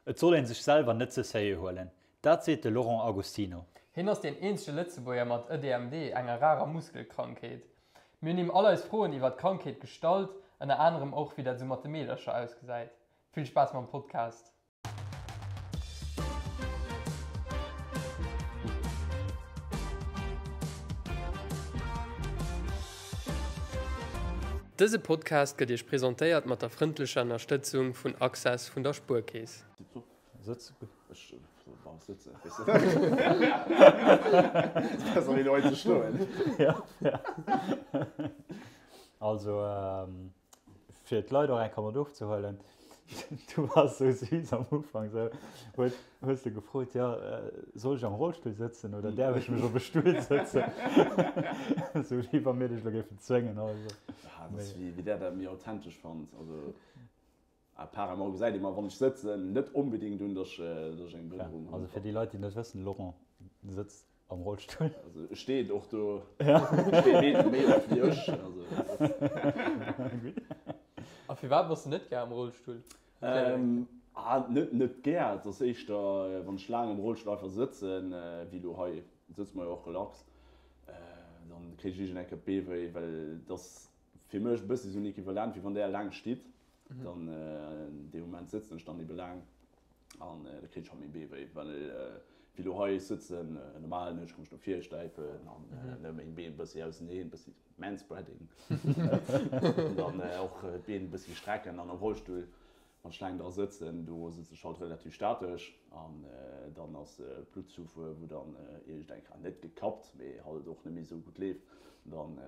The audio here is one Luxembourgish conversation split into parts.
Et soll een sech selwer net ze sérieux huelen, dat seet de Laurent Agostino. Hien ass deen eenzege Lëtzebuerger mat EDMD, enger rarer Muskelkrankheet. Mir hunn him all eis Froen iwwer d'Krankheet gestallt, ënner anerem och wéi dat esou mat de Meedercher ausgesäit. Vill Spaass mam Podcast! Dëse Podcast gëtt Iech presentéiert mat der frëndlecher Ënnerstëtzung vun Access vun der Spuerkeess. Sëtz. Ech brauch sëtzen, weess de. Besser wéi hei ze stoen. Ja, ja. Also, fir d'Leit och eng Kéier mat ofzehuelen, du waars sou süß am Ufank, sou huet, hues de gefrot, jo, soll ech am Rollstull sëtzen oder däerf ech mech op e Stull sëtzen? Sou wéi wa mir dech elo géifen zwéngen oder sou. Ja, dat ass wéi, wéi där dat méi authentesch fannt. Also apparemment gesäit ee mer, wann ech sëtzen, net onbedéngt un, datt ech eng Behënnerung hunn. Also fir déi Leit, déi net wëssen, Laurent sëtzt Am Rollstull. Also e steet och do. Ja. Steet méi, méi oft wéi ech. Also, A firwat bass de net gär am Rollstull? Ähm, ah, net, net gär. Et ass éischter, wann ech laang am Rollstull einfach sëtzen, wéi elo hei, sëtze mer jo och relax, dann kréich ech iergend eng Kéier d'Bee wéi, well et ass fir mech e bëssi esou en Equivalent, wéi wann där laang stitt. Dann, dee Moment sëtzen ech dann ebe laang. An da kritt ech halt méi Bee wéi, well wéi lo hei, ech sëtzen normal, ne, ech ka mech no vir stäipen an ne, meng Been e bëssi auseneen, e bëssi Manspreading, an dann och d'Been e bëssi strecken. An am Rollstull, wann ech laang dra sëtzen, do sëtz ech halt relativ statesch an dann ass d'Bluttzufuer, wou dann iergend eng Kéier net gekappt, mee halt och net méi esou gutt leeft. Dann,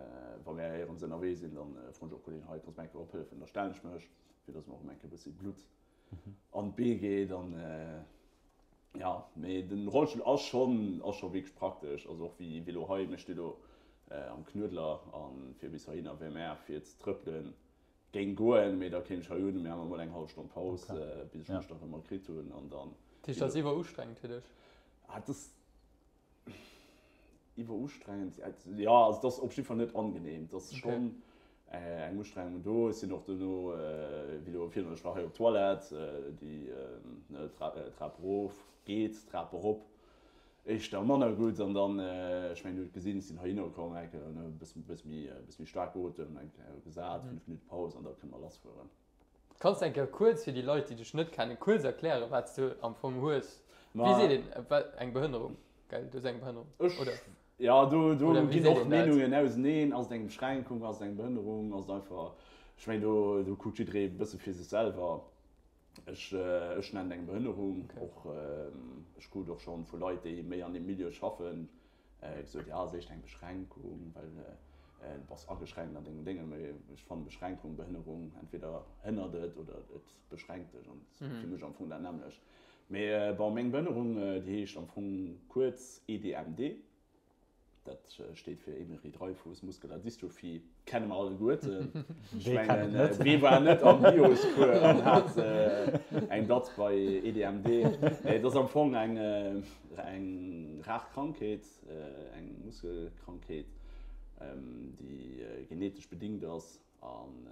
wa mir éierens ënnerwee sinn, dann froen ech och Kollegen, hei, kanns mer eng Kéier ophëllefen? Da stellen ech mech, fir dass mer och eng Kéier e bëssi Blutt an d'Bee geet an ja mee den Rollstull ass schonn ass scho wierklech praktesch, also och wéi wéi lo hei, mir sti lo am Knuedler an fir bis heihinner wär mär fir ze trëppelen géing goen, mee da kéim ech hei un, mir hu mol eng hallef Stonn Paus bis ech mech da rëm erkritt hunn an dann. Dat heescht dat ass iwwerustrengend fir dech? Ah, dat ass Iwwerustrengend, jo, also et ass op jidde Fall net angenehm. Et ass schonn eng Ustrengung do. Ech sinn och dono, wéi elo virun, ech war hei op d'Toilette, déi Trap erof geet, d'Trap erop éischter manner gutt. An dann, ech mengen, Dir hutt gesinn, ech sinn heihinner komm, eng Kéier e bësse méi staark geotemt, eng Kéier gesat, 5 Minutte Paus an da kënne mer lassfueren. Kanns de eng Kéier kuerz fir déi Leit, déi dech net kennen, kuerz erklären, wat s du am Fong hues? Wéi seet een, wat, eng Behënnerung, gell? Du hues eng Behënnerung, Ech, oder? jo, do, do Oder wéi ginn seet och een dat? d'Meenungen auseneen. Ass et eng Beschränkung, ass et eng Behënnerung, ass et einfach, ech mengen, do, do kuckt jidderee e bësse fir sech selwer. Ech, ech nennen et eng Behënnerung. Okay. Och, ech krut och schonn vu Leit, déi méi an deem Milieu schaffen, Gesot, jo, ass éischter eng Beschränkung, well du bass ageschränkt an dengem Déngen. Mee ech fannen Beschränkung, Behënnerung, entweder hënnert et oder et beschränkt dech an et ass fir mech am Fong dat nämmlecht. Mee bon, meng Behënnerung, déi heescht am Fong kuerz EDMD, dat steet fir Emery-Dreifuss Muscular Dystrophy. Kenne mer alleguerten. Ech Wee kennt et mengen, net? wee war net am Bioscours an hat eng Datt bei EDMD? Nee, et ass am Fong eng, eng rar Krankheet, eng Muskelkrankheet, déi genetesch bedingt ass. An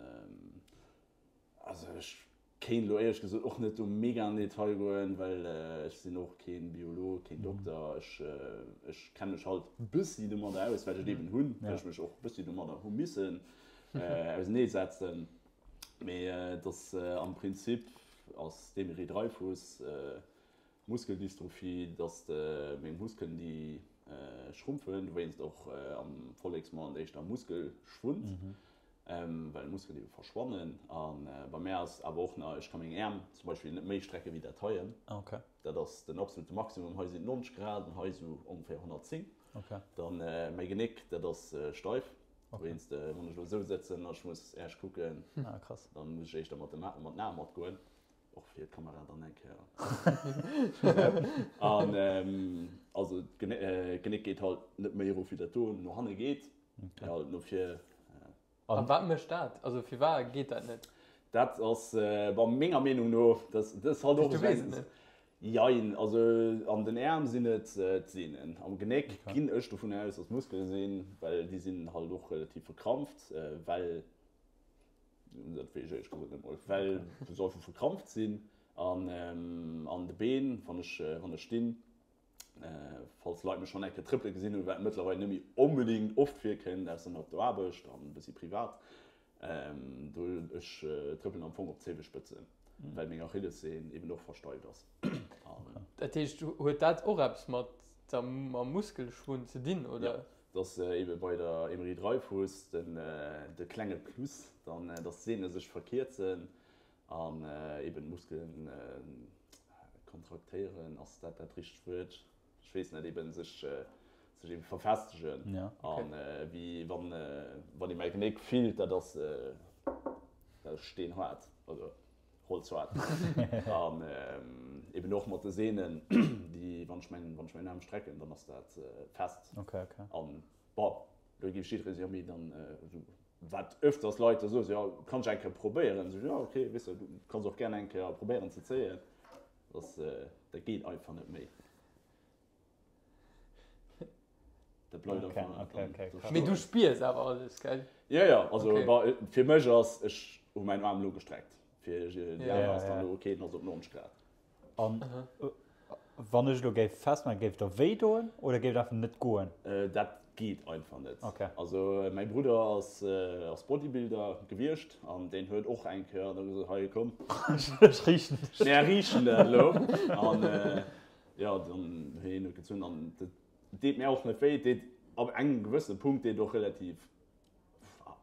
also ech Kéint elo éierlech gesot och net do mega an den Detail goen, well ech sinn och keen Biolog, keen Dokter. Ech ech kenne mech halt bëssi domadder aus, well ech et eben hunn, well ech mech och bëssi domadder hu missen ausenee setzen. Mee et ass am Prinzip ass d'Emery-Dreifuss Muskeldystrophie, dass de meng Muskelen déi schrumpfen, dowéinst och am Volleksmond éischter Muskelschwund, well d'Muskelen ebe verschwannen. A bei mär ass awer och nach, ech ka meng Äerm zum Beispill net méi strecke wéi dat heien. Dat ass den absolute Maximum. Hei sinn et 90 Grad an hei esou ongeféier 110. Dann mäi Genéck, dat ass steif, dowéinst wann ech elo esou sëtzen a ech muss äerch kucken, dann muss ech éischter mat den Aarm matgoen. Och fir d'Kamera dann eng Kéier. An also d'Genéck geet halt net méi erof wéi dat do no hanne geet, mee halt no vir. A wat mécht dat? Also firwat geet dat net? Dat ass, bon, menger Meenung no, dat ass halt och Du weess et net? Jein, also an den Äerm sinn et d'Sehnen. Am Genéck ginn ech dovun aus, dass d'Muskele sinn, well déi sinn halt och relativ verkrampft, well Dat weess ech éierlech gesot net mol, well se einfach verkrampft sinn. An an An de Been, wann ech, wann ech stinn. Falls Leit mech schonn eng Kéier trëppele gesinn hunn, wat mëttlerweil net méi onbedéngt oft virkënnt, ausser op der Aarbecht an e bëssi privat, do ech trëppelen am Fong op Zéiwespëtzen, well meng Achillessehn eben och versteift ass. Dat heescht, huet dat och eppes mat der, mam Muskelschwund ze dinn, oder? Jo, dat ass ebe bei der Emery Dreifuss den, de klenge Plus dann, dass d'Sehne sech verkierzen An eben d'Muskelen kontraktéieren, ass dat dat richtegt Wuert? Ech weess net, eben sech sech eben verfestegen. Ja. An wéi wann wann ee mäi Genéck fillt, dat ass dat ass steenhaart, also holzhaart. An eben och mat de Sehnen, déi wann ech mäin wann ech mäin Aarm strecken, dann ass dat fest. Okay, okay. An bon, do géif jidderee soen, jo mee dann esou Wat öfters Leit da soen, jo, kann ech eng Kéier probéieren. Sou, jo, ok, weess de, du kanns och gär eng Kéier probéieren ze zéien. Dat, dat geet einfach net méi. Dat bleift Okay, einfach okay, dann okay, do krass. Mee du stoen. spiers awer alles, gell? Jo, jo, also Okay. wa, fir mech ass, ech hu mäin Aarm elo gestreckt. Fir déi Ja. aner Ja, ass dann ja. elo ok, den ass op 90 Grad. An wann ech elo géif festmaachen, géif der wéi doen oder géif et einfach net goen? Dat geet einfach net. Okay. Also mäi Brudder ass ass Bodybuilder gewiescht an deen huet och eng Kéier da gesot, hei komm. Ech riichten dech. Mär riichten dat elo. An jo, dann huet hien et gezunn an dat deet mär och net wéi. Et deet ab engem gewëssene Punkt deet och relativ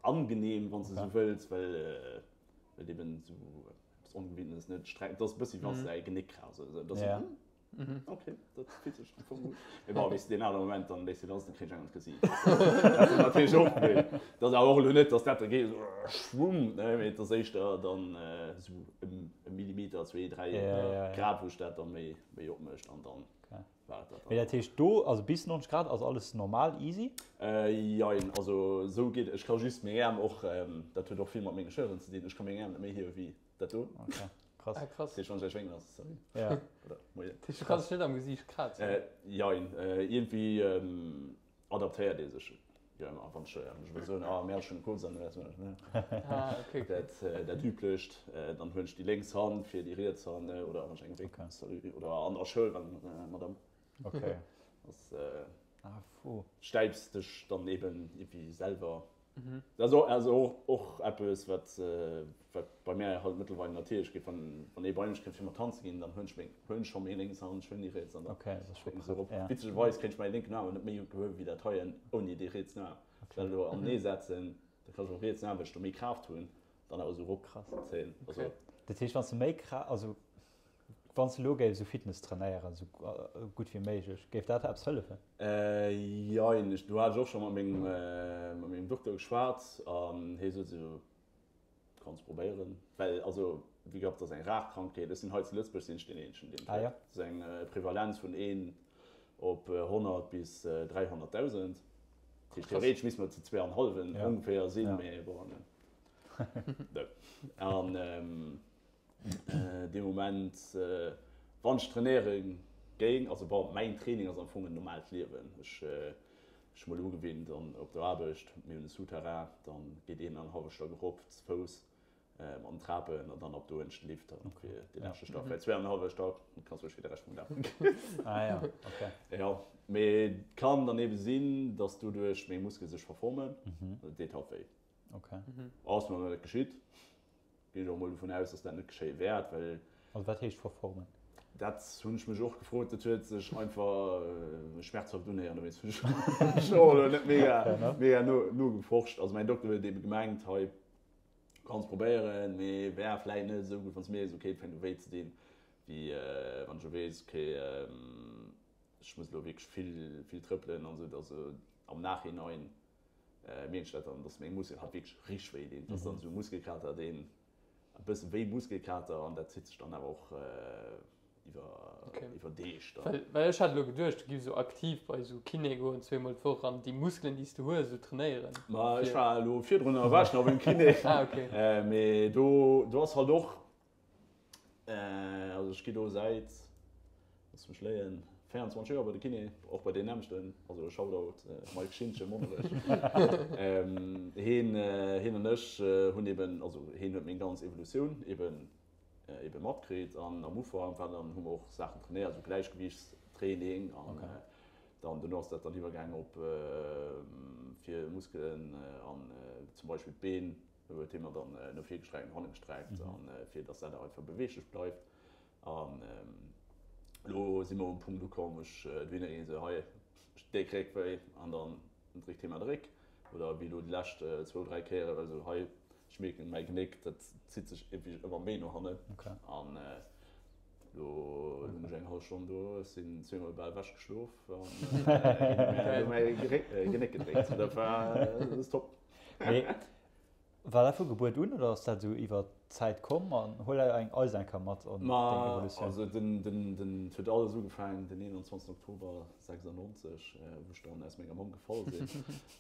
angenehm, wann s de esou wëlls, well et eben esou eppes Ongewinnenes net streng, et ass e bëssi wéi wann s de däi Genéck kraus oder esou. Et ass esou, hm, ok, dat fillt sech am Fong gutt. Mee bon, weess de, deen anere Moment, dann léiss de lass, dann kritt ech eng an d'Gesiicht. Dat ass natierlech och blöd. Et ass awer och elo net, dass dat da geet esou schwumm, ne, mee et ass éischter dann esou e Millimeter, zwee, dräi Grad, wou sech dat da méi opmécht an dann. Mee dat heescht do, also bis 90 Grad ass alles normal, easy? Jein, also esou geet et. Ech ka just meng Äerm och, dat huet och vill mat menge Schëlleren ze dinn, ech ka meng Äerm net méi hiewe wéi dat do. Ok, krass. Ah, krass. Dat heescht, wann ech eis wénken, ass sorry. Ja. Oder moien. Dat heescht, du kanns dech net am Gesiicht krazen? Jein, iergendwéi adaptéiert ee sech jo ëmmer. Wann ech ech wëll soen, ah mär ech hunn Course an da wär Ah, ok, ok. Dat dat üblecht, dann huelen ech déi lénks Hand fir déi riets Hand, oder wann ech eng wéck, salut, oder an der Schoul, wann Madame. Ok. Ass Ah, fou. stäips dech dann eben iergendwéi selwer. Dat ass och, also och, och eppes, wat, wat bei mär halt mëttlerweil natierlech geet, wann, wann ee bei mech kënnt fir mat tanze ginn, dann huelen ech meng, huelen ech scho meng lénks Hand, ech huelen déi riets an da Ok, dat ass scho drécken ech se erop. ja. Witzegerweis kéint ech mäi lénken Aarm net méi gutt gehuewe wéi dat heien ouni dee rietsen Aarm. Ok. Well elo anenee setzen, da kann ech och rietsen Aarm, well ech do méi Kraaft hunn, dann awer esou erop Krass. zéien. Also. Ok. Dat heescht, wann s de méi Kra-, also wann s de elo géifs esou Fitness trainéieren, esou gutt wéi méiglech, géif dat eppes hëllefen? Jein, ech, do hat ech och scho mat mengem, mat mengem Dokter geschwat an hie sot esou, kanns probéieren, well also wéi gehabt, dat ass eng rar Krankheet. Ech sinn hei zu Lëtzebuerg sinn ech deen eenzegen deen et Ah huet. ja. Dat ass eng Prevalenz vun een op 100 bis 300.000. Dat heescht Krass. theoretesch misste mer zu zwee an hallwen Ja. ongeféier sinn, Ja. mee bon, ne. An Dee Moment, wann ech trainéiere géing, also bon, mäin Training ass am Fong en normaalt Liewen. Ech hu mol ugewinnt an op der Aarbecht, mir hunn e Souterrain, da geet een an hallwe Stack erop ze Fouss mat den Trapen an dann ab do ënnescht de Lift an fir dee leschte Stack, well zwee an en hallwe Stack kanns du mech fir de Rescht vum Dag vergiessen. Ah ja, okay. Jo, mee et kann dann ebe sinn, dass doduerch meng Muskele sech verformen, dat deet halt wéi. Okay. Ass mer nach net geschitt. Ginn ech och mol dovun aus, dass dat net geschéie wäert, well. Also wat heescht verformen? Dat hunn ech mech och gefrot. Dat huet sech einfach schmerzhaft unéieren. Dowéinst hunn ech och elo net mega, mega nogeforscht. Also mäin Dokter huet ebe gemengt, hei kanns probéieren, mee wär vläit net esou gutt, wann s mierks, okay, et fänkt u wéi ze dinn, wéi wann ech elo weess, okay, ech muss elo wierklech vill, vill trëppelen an esou. Also am Nachhinein Mierken ech dat dann, dass meng Muskel halt wierklech richteg wéi dinn. Dat ass dann esou Muskelkater, deen e bësse wéi Muskelkater an dat zitt sech dann awer och iwwer iwwer Deeg dann. Well well ech hat elo geduecht, du giffs esou aktiv bei esou Kiné goen, zweemol d'Woch an déi Muskelen, déi s du hues, esou trainéieren. Ma ech war elo virdrunner war ech nach beim Kiné. Ah okay. Mee do do ass halt och Also ech gi do säit, looss mech léien, 24 Joer bei de Kiné, och bei deen nämmlechten, also Shoutout Mike Schintgen, Monnerech. Heen, heen an ech hunn eben, also heen huet meng ganz Evolutioun eben. ebe matkritt. An am Ufank war dann, hu mer och Saachen trainéiert, esou Gläichgewiichtstraining an dann dono ass dat dann iwwergaangen op fir Muskelen an zum Beispill d'Been huet hie mer dann no vir gestreckt, no hanne gestreckt an fir dass dat einfach beweeglech bleift. An elo si mer um Punkt ukomm, ech dohinner ginn, esou hei, ech déck Réckwéi an dann dréckt hie mer de Réck. Oder wéi elo déi lescht zwou, dräi Kéiere war esou hei, ech mierken mäi Genéck, dat zitt sech iergendwéi ëmmer méi no hannen. An elo hunn ech eng hallef Stonn do, ech sinn zweemol bal ewech geschlof an hien huet mäi Genéck gedréckt. Dat war, dat ass top. Mee War dat vu Gebuert un oder ass dat esou iwwer d'Zäit komm? An huel eng eis eng Kéier mat an deng Evolutioun. Also den den et huet alles ugefaangen den 21 Oktober 96, wou ech dann aus menger Mamm gefall sinn.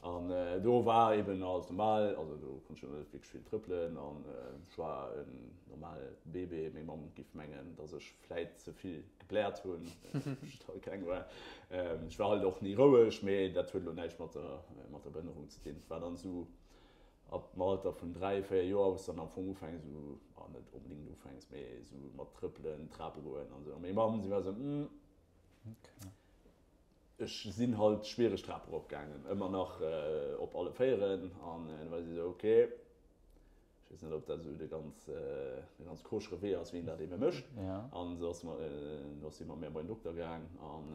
An do war eben alles normal, also do konnt ech net wierklech vill trëppelen an ech war en normale Bébé. Meng Mamm giff mengen, datt ech vläit ze vill gebläert hunn, wou ech da kleng war. Ech war halt och ni roueg, mee dat huet elo näischt mat der mat der Behënnerung ze dinn. Et war dann esou Ab dem Alter vun 3, 4 Joer, wou s dann am Fong ufänks esou, ah net onbedéngt ufänks, mee esou mat trëppelen, Trape goen an esou. A meng Mamm, si war esou, hm, ech sinn halt schwiereg Trap erop gaangen, ëmmer nach op alle Véieren. An du war si esou, ok, ech weess net, ob dat esou de ganz, de ganz koschere Wee ass, wéi een dat ebe mécht. An esou ass ass si mat mir bei den Dokter gaang an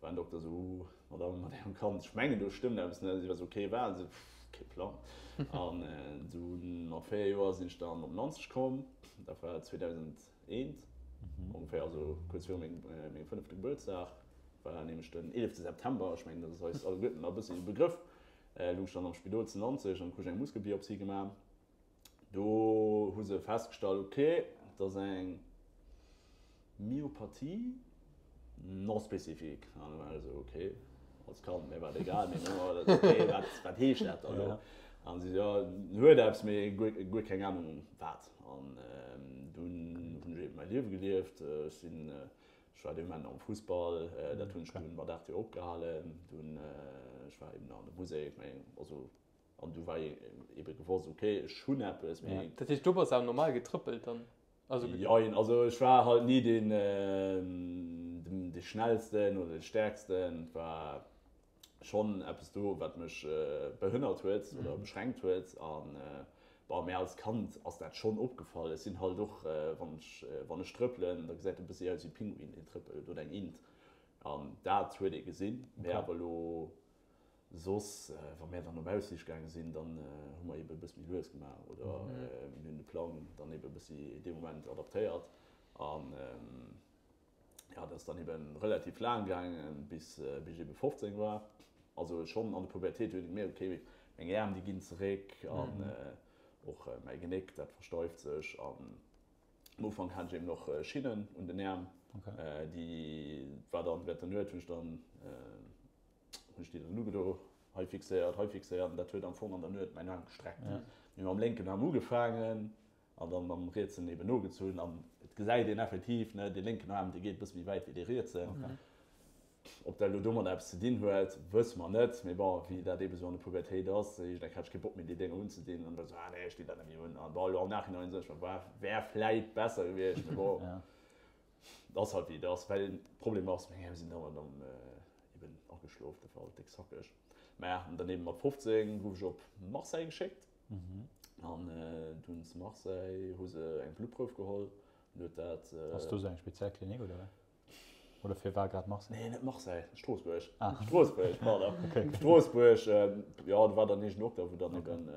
War den Dokter sou, Uh, Madame, mat Ärem Kand, ech mengen do stëmmt eppes net. Si war sou, Okay, wat? Ech sou, Pff, kee Plang. An dunn mat 4 Joer sinn ech dann op Nanzeg komm, dat war 2001 ongeféier, also kuerz viru mengem fënnefte Gebuertsdag, war nämlech den 11 September, ech mengen dat ass eis alleguerten nach e bëssi e Begrëff, lung ech dann am Spidol zu Nanzeg an krut ech eng Muskelbiopsie gemaach. Do hu se festgestallt, ok, et ass eng Myopathie non spécifique. An da war ech esou, ok, als Kand, mir war et egal, mee no war et, ok, wat, wat heescht dat dann elo? An si sou, jo, en huet eppes, mee guer, guer keng Anung wat. An dunn hunn ech eeben mäi Liewe gelieft. Ech sinn, ech war dee Moment am Fussball, dat hunn ech dunn mat 8 Joer opgehalen. Dunn, ech war eben an der Musek, mee also An du war ebe gewosst, ok, ech hunn eppes, mee. Dat heescht, do bass de awer normal getrëppelt dann? Also. Jein, also ech war halt ni deen, dee schnellsten oder dee stäerksten. Et war schonn eppes do, wat mech behënnert huet oder beschränkt huet. An bon, mä als Kand ass dat schonn opgefall. Ech sinn halt och, wann ech, wann ech trëppelen, da gesäit et e bëssi aus wéi e Pinguin, deen trëppelt, oder eng Int. An dat huet ee gesinn, mä awer elo Soss, wa mär dann op Ausflich gaange sinn, dann hu mer ebe e bësse méi lues gemaach oder mir hunn de Plang dann ebe e bëssi dee Moment adaptéiert. An jo, dat ass dann ebe relativ laang gaangen, bis ech ebe 15 war. Also schonn an der Pubertéit huet ee gemierkt, okay, meng Äerm, déi ginn zeréck an och mäi Genéck, dat versteift sech. An am Ufank hat ech eben och Schinnen un den Äerm. Déi war dann während der Nuet hunn ech dann Hunn ech déi dann ugedo, hei fixéiert, hei fixéiert an dat huet am Fong an der Nuet mäin Aarm gestreckt. Mir hu mam lénken Aarm ugefaangen an dann mam rietsen eben nogezunn an et gesäit een effektiv, ne, dee lénken Aarm, dee geet e bësse méi wäit wéi dee rietsen. Ob dat elo domadder eppes ze dinn huet, wësse mer net, mee bon, wéi dat ebe sou an der Pubertéit ass, iergendeng hat ech kee Bock méi déi Dénger unzedinn an da sou, ah nee, ech dinn dat net méi un. An bon, elo am Nachhinein soen ech mer, war, wär vläit besser gewiescht, mee bon. Et ass halt wéi et ass, well Problem ass, meng Äerm sinn dauernd am eben ageschlof, dat war alt déck zackeg. Mä an dann eben mat 15 gouf ech op Marseille geschéckt an dunn zu Marseille hu se eng Bluttprouf geholl an huet dat. Ass do sou eng speziell Klinik oder wat? Oder fir war grad Marseille? Nee, net Marseille, Stroossbuerg. Ah. Stroossbuerg, pardon. Okay. Stroossbuerg, jo, do war dann eegen Dokter, wou dann eben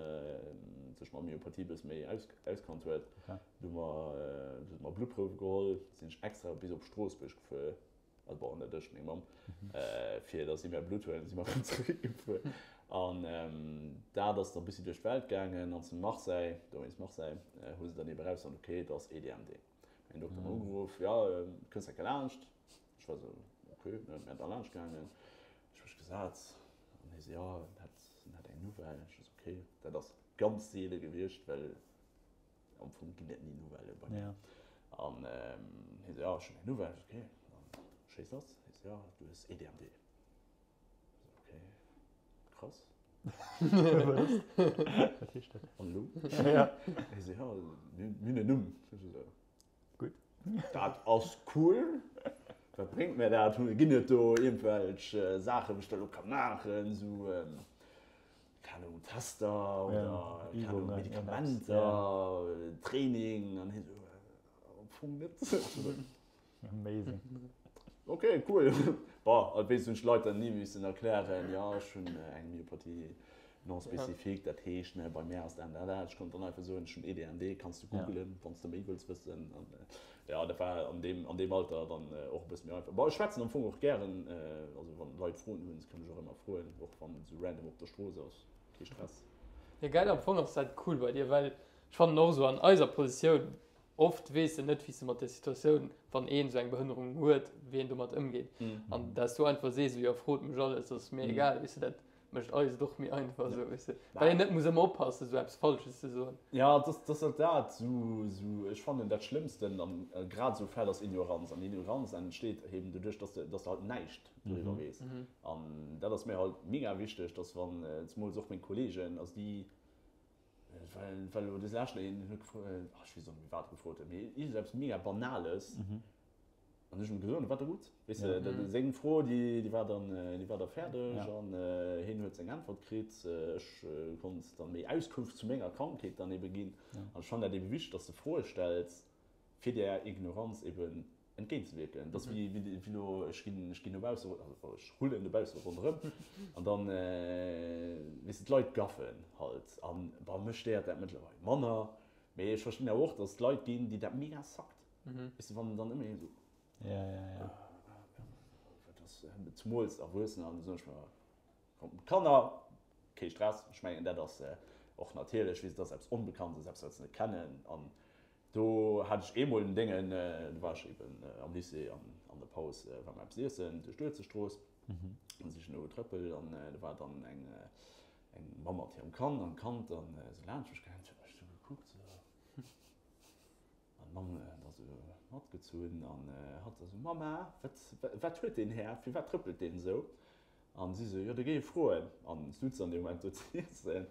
sech mat Myopathie e bësse méi auskannt huet. Okay. Du hu mer, du huet mer Bluttprouwe geholl, sinn ech extra bis op Stroossbuerg gefuer, also bon, net ech, meng Mamm, fir datt si mär Blutt huelen, si mer erëm zeréck gefuer. An dat ass dann e bëssi duerch d'Welt gaangen an zu Marseille, dowéinst Marseille, hu se dann ebe erausfonnt, ok, et ass EDMD. Mäin Dokter huet ugeruff, jo, kënns enke laanscht? Ech war esou, ok, ne, mär da laanscht gaangen. Ech hu mech gesat an hie sou, jo, en hätt, en hätt eng Nouvelle. Ech war esou, ok, dat ass ganz seele gewiescht, well Am Fong ginn et ni Nouvellë bei mir. An hie sou, jo, ech hunn eng Nouvelle. Ech sou, okay, dann schéiss lass. Hie sou, jo, du hues EDMD. Ech sou, okay, krass. Wat heescht dat? An elo? Ja. Hie sou, jo, mir hunn en Numm. Ech sou, Gutt. Dat ass cool. Wat bréngt mir dat? Ginn et do iergendwelch Saachen, wou ech dat elo ka maachen, sou, keng Ahnung, Tester oder, keng Ahnung, Medikamenter, Training? An hie sou, Am Fong net. Amazing. Ok, cool. Bon, at weess hunn ech d'Leit dann ni missen erklären, jo ech hunn eng Myopathie non spécifique, dat heescht, ne, bei mär ass dat an dat dat. Ech konnt dann einfach soen, ech hunn EDND, kanns du googelen, wann s de méi wëlls wëssen. An jo, dat war an deem, an deem Alter dann och e bësse méi einfach. Bon, ech schwätzen am Fong och gären, also wann Leit Froen hunn, se kënne mech och ëmmer froen, och wann et esou random op der Strooss ass, kee Stress. Jo geil, am Fong ass dat cool bei dir, well ech fannen och esou an eiser Positioun, Oft weess en net, wéi s de mat där Situatioun, wann een esou eng Behënnerung huet, wéi een domat ëmgeet. An dass du einfach sees, esou, jo, frot mech alles, ass mir egal, weess de, dat mécht eis et och méi einfach esou, weess de, well een net muss ëmmer oppassen, esou eppes Falsches ze soen. Jo, et ass, et ass halt dat, esou, esou, ech fannen dat Schlëmmsten an grad esou Fäll ass Ignoranz. An Ignoranz entsteet eben doduerch, dass de, dass de halt näischt doriwwer weess. An dat ass mir halt mega wichteg, dass wann, zemools och meng Kollegen, also déi, Well, well elo des lescht een huet gefrot, ach ech weess och net méi wat e gefrot huet, mee iergendeppes mega Banales. An ech hunn gesot, dat war da gutt. Weess de, dat seng Fro, déi, déi war dann, déi war da fäerdeg an hien huet seng Äntwert kritt. Ech konnt dann méi Auskunft zu menger Krankheet dann ebe ginn. An ech fannen dat ebe wichteg, dass de Froe stells, fir där Ignoranz eben entgéintzewierken. Dat ass wéi elo, ech ginn, ech ginn dobausse, also ech rullen dobausse ronderëm an dann, weess de, d'Leit gaffen halt. An bon, mech stéiert dat mëttlerweil manner, mee ech verstinn awer och, datt et Leit ginn, déi dat mega sackt. Weess de, wann dann ëmmer een esou, wat ass, zemools Erwuessener, an besonnesch wa Kanner, kee Stress, ech mengen dat ass och natierlech, weess de, dat ass eppes Onbekanntes, eppes wat se net kennen an Do hat ech eemol en Déngen, do war ech eben am Lycée an an der Paus war mer eppes iessen duerch d'Uelzechtstrooss an si ech no Trëppel an do war dann eng eng Mamm mat hirem Kand an d'Kand dann esou laanscht mech gaangen, huet mech esou gekuckt esou an d'Mamm da sou matgezunn an hatt da sou, Mama, wat wat huet deen Här, firwat trëppelt deen esou? An si sou, jo da géi e froen. An sutz an deem Moment do z'iessen.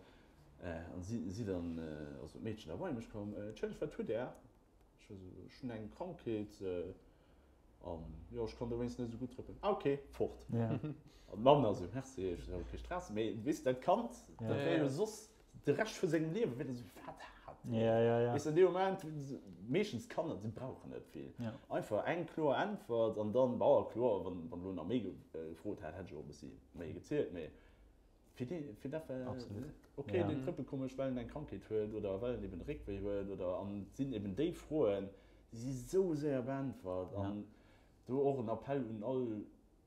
An si, si dann, also d'Meedchen da bei mech komm, Entschëllegt, wat hutt Där? Ech war sou, ech hunn eng Krankheet an jo, ech kann dowéinst net esou gutt trëppelen. Ah ok, fort. An d'Mamm da sou, Merci, ech sou, kee Stress. Mee weess de, dat Kand, dat wär jo soss de Rescht vu sengem Liewe wär dat esou, wat hat deen? Weess de, an deem Moment, meeschtens Kanner, déi brauchen net vill. Einfach eng kloer Äntwert an dann, bon, kloer, wann wann elo nach méi gefrot hätt, hätt ech och e bëssi méi gezielt, mee fir dee, fir dat war ok, deen trëppelt komesch, well en eng Krankheet huet oder well en eben Réckwéi huet oder, an et sinn eben déi Froen, déi si sou séier beäntwert. An do och en Appell un all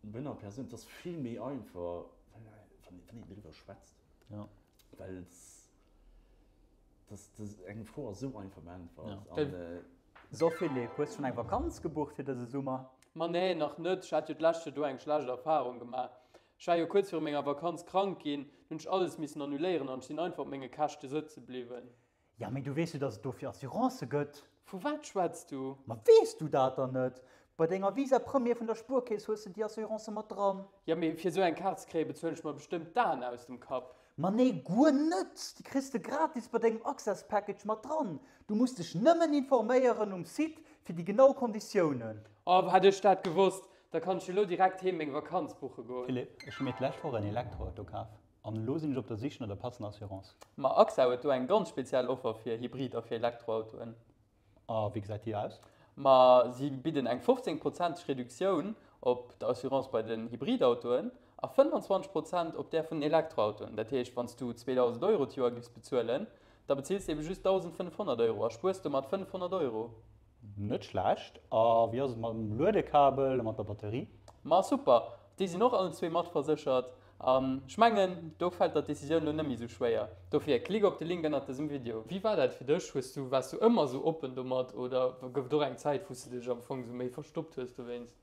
behënnert Persoun, et ass vill méi einfach, wann een driwwer schwätzt. Well das, das, eng Fro ass esou einfach beäntwert. Ja. An, äh, So Philippe, hues schonn eng Vakanz gebucht fir dëse Summer? Ma nee, nach net. Ech hat jo d'lescht Joer do eng schlecht Erfarung gemaach. Ech war jo kuerz viru menger Vakanz krank ginn, dunn hunn ech alles missen annuléieren an ech sinn einfach op menge Käschte sëtze bliwwen. Ja, mee du weess jo, dass et dofir Assurancë gëtt. Vu wat schwätz du? Ma weess du dat dann net? Bei denger Visa Premier vun der Spuerkeess hues de déi Assurance mat dran. Ja, mee fir esou eng Kaart ze kréien, bezuelen ech mer bestëmmt d'Aen aus dem Kapp. Ma nee, guer net! Déi kriss de gratis bei dengem Access Package mat dran. Du muss dech nëmmen informéieren um Site fir déi genau Konditiounen. Oh, hätt ech dat gewosst, da kann ech jo elo direkt heem meng Vakanz buche goen. Philippe, ech hu mir d'lescht Woch en Elektroauto kaf. An elo sinn ech op der Sich no der passender Assurance. Ma AXA huet do eng ganz speziell Offer fir Hybrid a fir Elektroautoen. A wéi gesäit déi aus? Ma si bidden eng 15 prozenteg Reduktioun op der Assurance bei den Hybridautoen a 25 Prozent op där vun den Elektroautoen. Dat heescht, wann s du 2.000 Euro d'Joer giffs bezuelen, da bezills de ebe just 1.500 Euro a spuers domat 500 Euro. Net schlecht. A wéi ass et mam Luedekabel a mat der Batterie? Ma super, déi sinn och allen zwee matverséchert. An ech mengen, do fält der d'Decisioun lo net méi sou schwéier. Dofir, klick op de Link ënnert dësem Video. Wéi war dat fir dech? Hues du, waars du ëmmer sou oppen domat oder gouf et och eng Zäit, wou s de dech am Fong sou méi verstoppt hues dowéinst?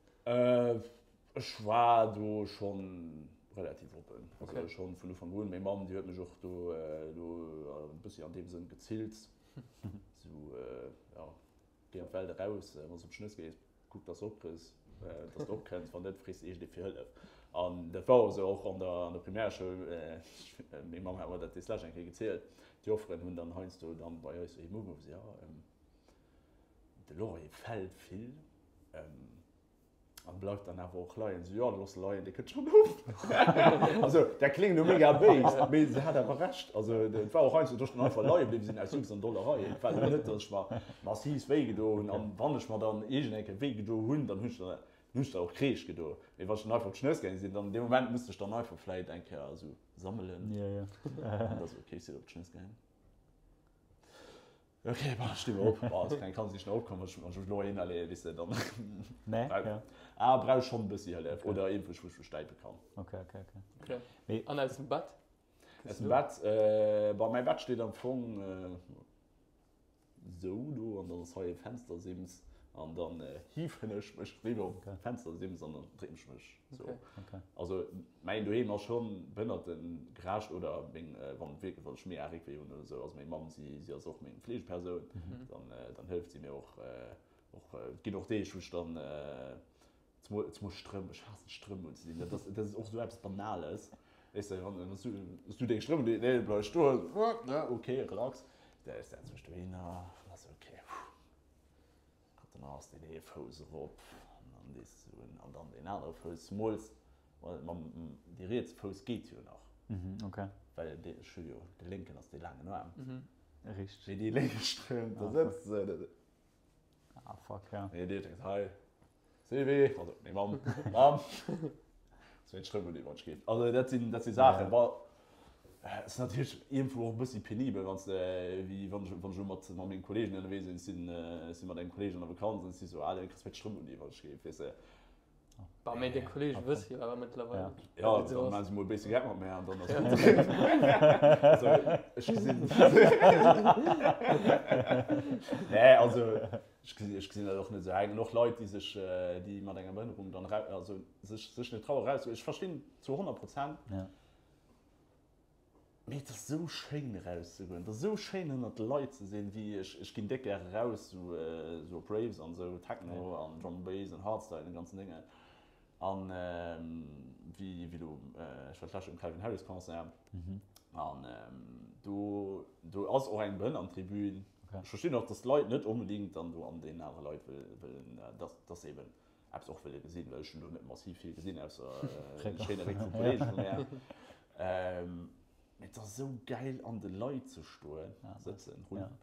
Ech war do schonn relativ oppen, also schonn vun Ufank un. Meng Mamm, déi huet mech och do elo e bëssi an deem Sënn gezillt, sou, jo, géi an d'Welt eraus, wann s de op d'Schnëss gees, kuck, dass s de opkriss. dass de opkënns, wann net, frees de iergendee fir Hëllef. An dat war och esou, och an der, an der Primärschoul, meng Mamm hat mer dat dees lescht eng Kéier gezielt, d'Jofferen hunn dann heiansdo dann bei eis doheem ugeruff, jo, de Laurent fält vill. An bleift dann awer och leien. So, jo, looss leien, dee kënnt schonn of. Also, dat kléngt elo mega béis, mee se hat awer Recht. Also, et war och heiansdo, dass ech dann einfach leie bliwwe sinn aus Jux an Dollerei. Et war elo net, dass ech mer massiv wéi gedo hunn. An wann ech mer dann iergend eng Kéier wéi gedo hunn, dann hunn ech dann, hunn ech dann och Kreesch gedo. Mee wann ech dann einfach op d'Schnëss gaange sinn, dann dee Moment musst ech dann einfach vläit eng Kéier esou sammelen. An da sou, okay, ech sinn op d'Schnëss gaangen. Ok, bon, ech sti mol op. Bon, als kleng Kand sinn ech nach opkomm, wann ech mech elo hinnerleeën, weess de, dann. Nee, ja. Ah, brauch schonn e bëssi Hëllef oder iergendwou, wou ech mech stäipe kann. Ok, ok, ok. Ok. Mee. An aus dem Bett? Aus dem Bett? Bon, mäi Bett steet am Fong esou do an dann ass hei e Fenstersims an dann hieven ech mech eriwwer op d'Fenstersims an dann drécken ech mech esou. Ok. Also mäin Doheem ass schonn behënnertegerecht oder meng, wann wierklech, wann ech méi aarg Réckwéi hunn oder esou, also meng Mamm, si si ass och meng Fleegepersoun, dann dann hëlleft si mir och. Och et ginn och Deeg, wou ech dann zemol zemol Strëmp, ech haassen Strëmp unzedinn, dat ass dat ass och esou eppes Banales, weess de, wann s du s du deng Strëmp un, nee, bleif stoen, ne, ok, relax, da setz mech dohinner, an da sou, ok, Dann ass deen ee Fouss erop an dann dees du en an dann deen anere Fouss. Zemools mam dee rietse Fouss geet jo nach. Mhm, okay. Well dee, ech hu jo de lénken ass dee laangen Aarm. Mhm, richteg. Mee dee lénke Strëmp, da sëtz de esou. Ah fuck, ja. Mee dee denkt, hei, Sylvie, also meng Mamm, Mamm, ass mir d'Strëmp un déi Wand geet. Also dat sinn, dat si Saachen, bon, ass natierlech iergendwou och e bëssi penibel, wann s de, wéi wann ech, wann ech elo mat, mat menge Kolleegen ënnerwee sinn, ech sinn, ech si mat engem Kolleeg an der Vakanz an ech si sou, Alter, kriss mir d'Strëmp un déi Wand geet, weess de. Bah, mee deng Kolleege wësse jo awer mëttlerweil, Ja, datt et esou dann ass. maache se mol e bësse Geck mat mär an dann ass gutt. Also ech gesinn, nee, also ech gesinn, ech gesinn dat och net esou eng. An och Leit, déi sech, déi mat enger Behënnerung dann erau, also sech, sech net traue erauszegoen, ech verstinn zu 100 Prozent. Ja. Mee et ass esou schéin erauszegoen, et ass esou schéin ënnert de Leit ze sinn, wéi ech, ech ginn déck gär eraus, esou esou op Raves an esou, Techno an Drum and Bass an Hardstyle an de ganzen Déngen. An wéi wéi elo, ech war d'lescht um Calvin Harris Concert an do do ass och eng Behënnertentribün. Ech verstinn och, datt d'Leit net onbedéngt dann do an deenen anere Leit wëllen, datt datt se eben eppes och wëlle gesinn, well ech hunn do net massiv vill gesinn, ausser e schéine Réck vu Kolleege vu mär. Mee et ass esou gäil an de Leit ze stoen, sëtzen, rullen,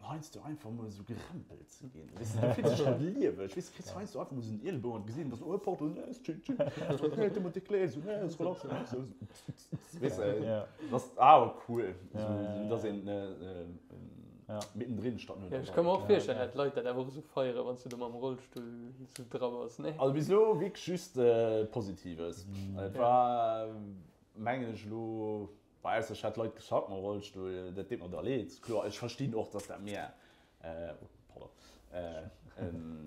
an heiansdo einfach mol esou gerempelt ze ginn. Weess de, du fills dech halt lieweg, weess de, kriss heiansdo einfach mol esou en Ielebou an d'Gesiit an bass esou, oh pardon, nee, ass chill, chill, esou, nee, du mat de Kléi, esou, nee, ass relax, relax, esou, weess de, dat ass awer cool, esou, dass een Mittendrin statt nur Ja, ech ka mer och virstellen, dat d'Leit dat awer och esou feieren, wann s du do mam Rollstull esou dra bass, nee? Also bis elo wierklech just Positives. Et war mengen ech elo, bon ausser ech hätt Leit geschackt mam Rollstull, dat deet mer da leed. Kloer, ech verstinn och, dass dat mir, pardon,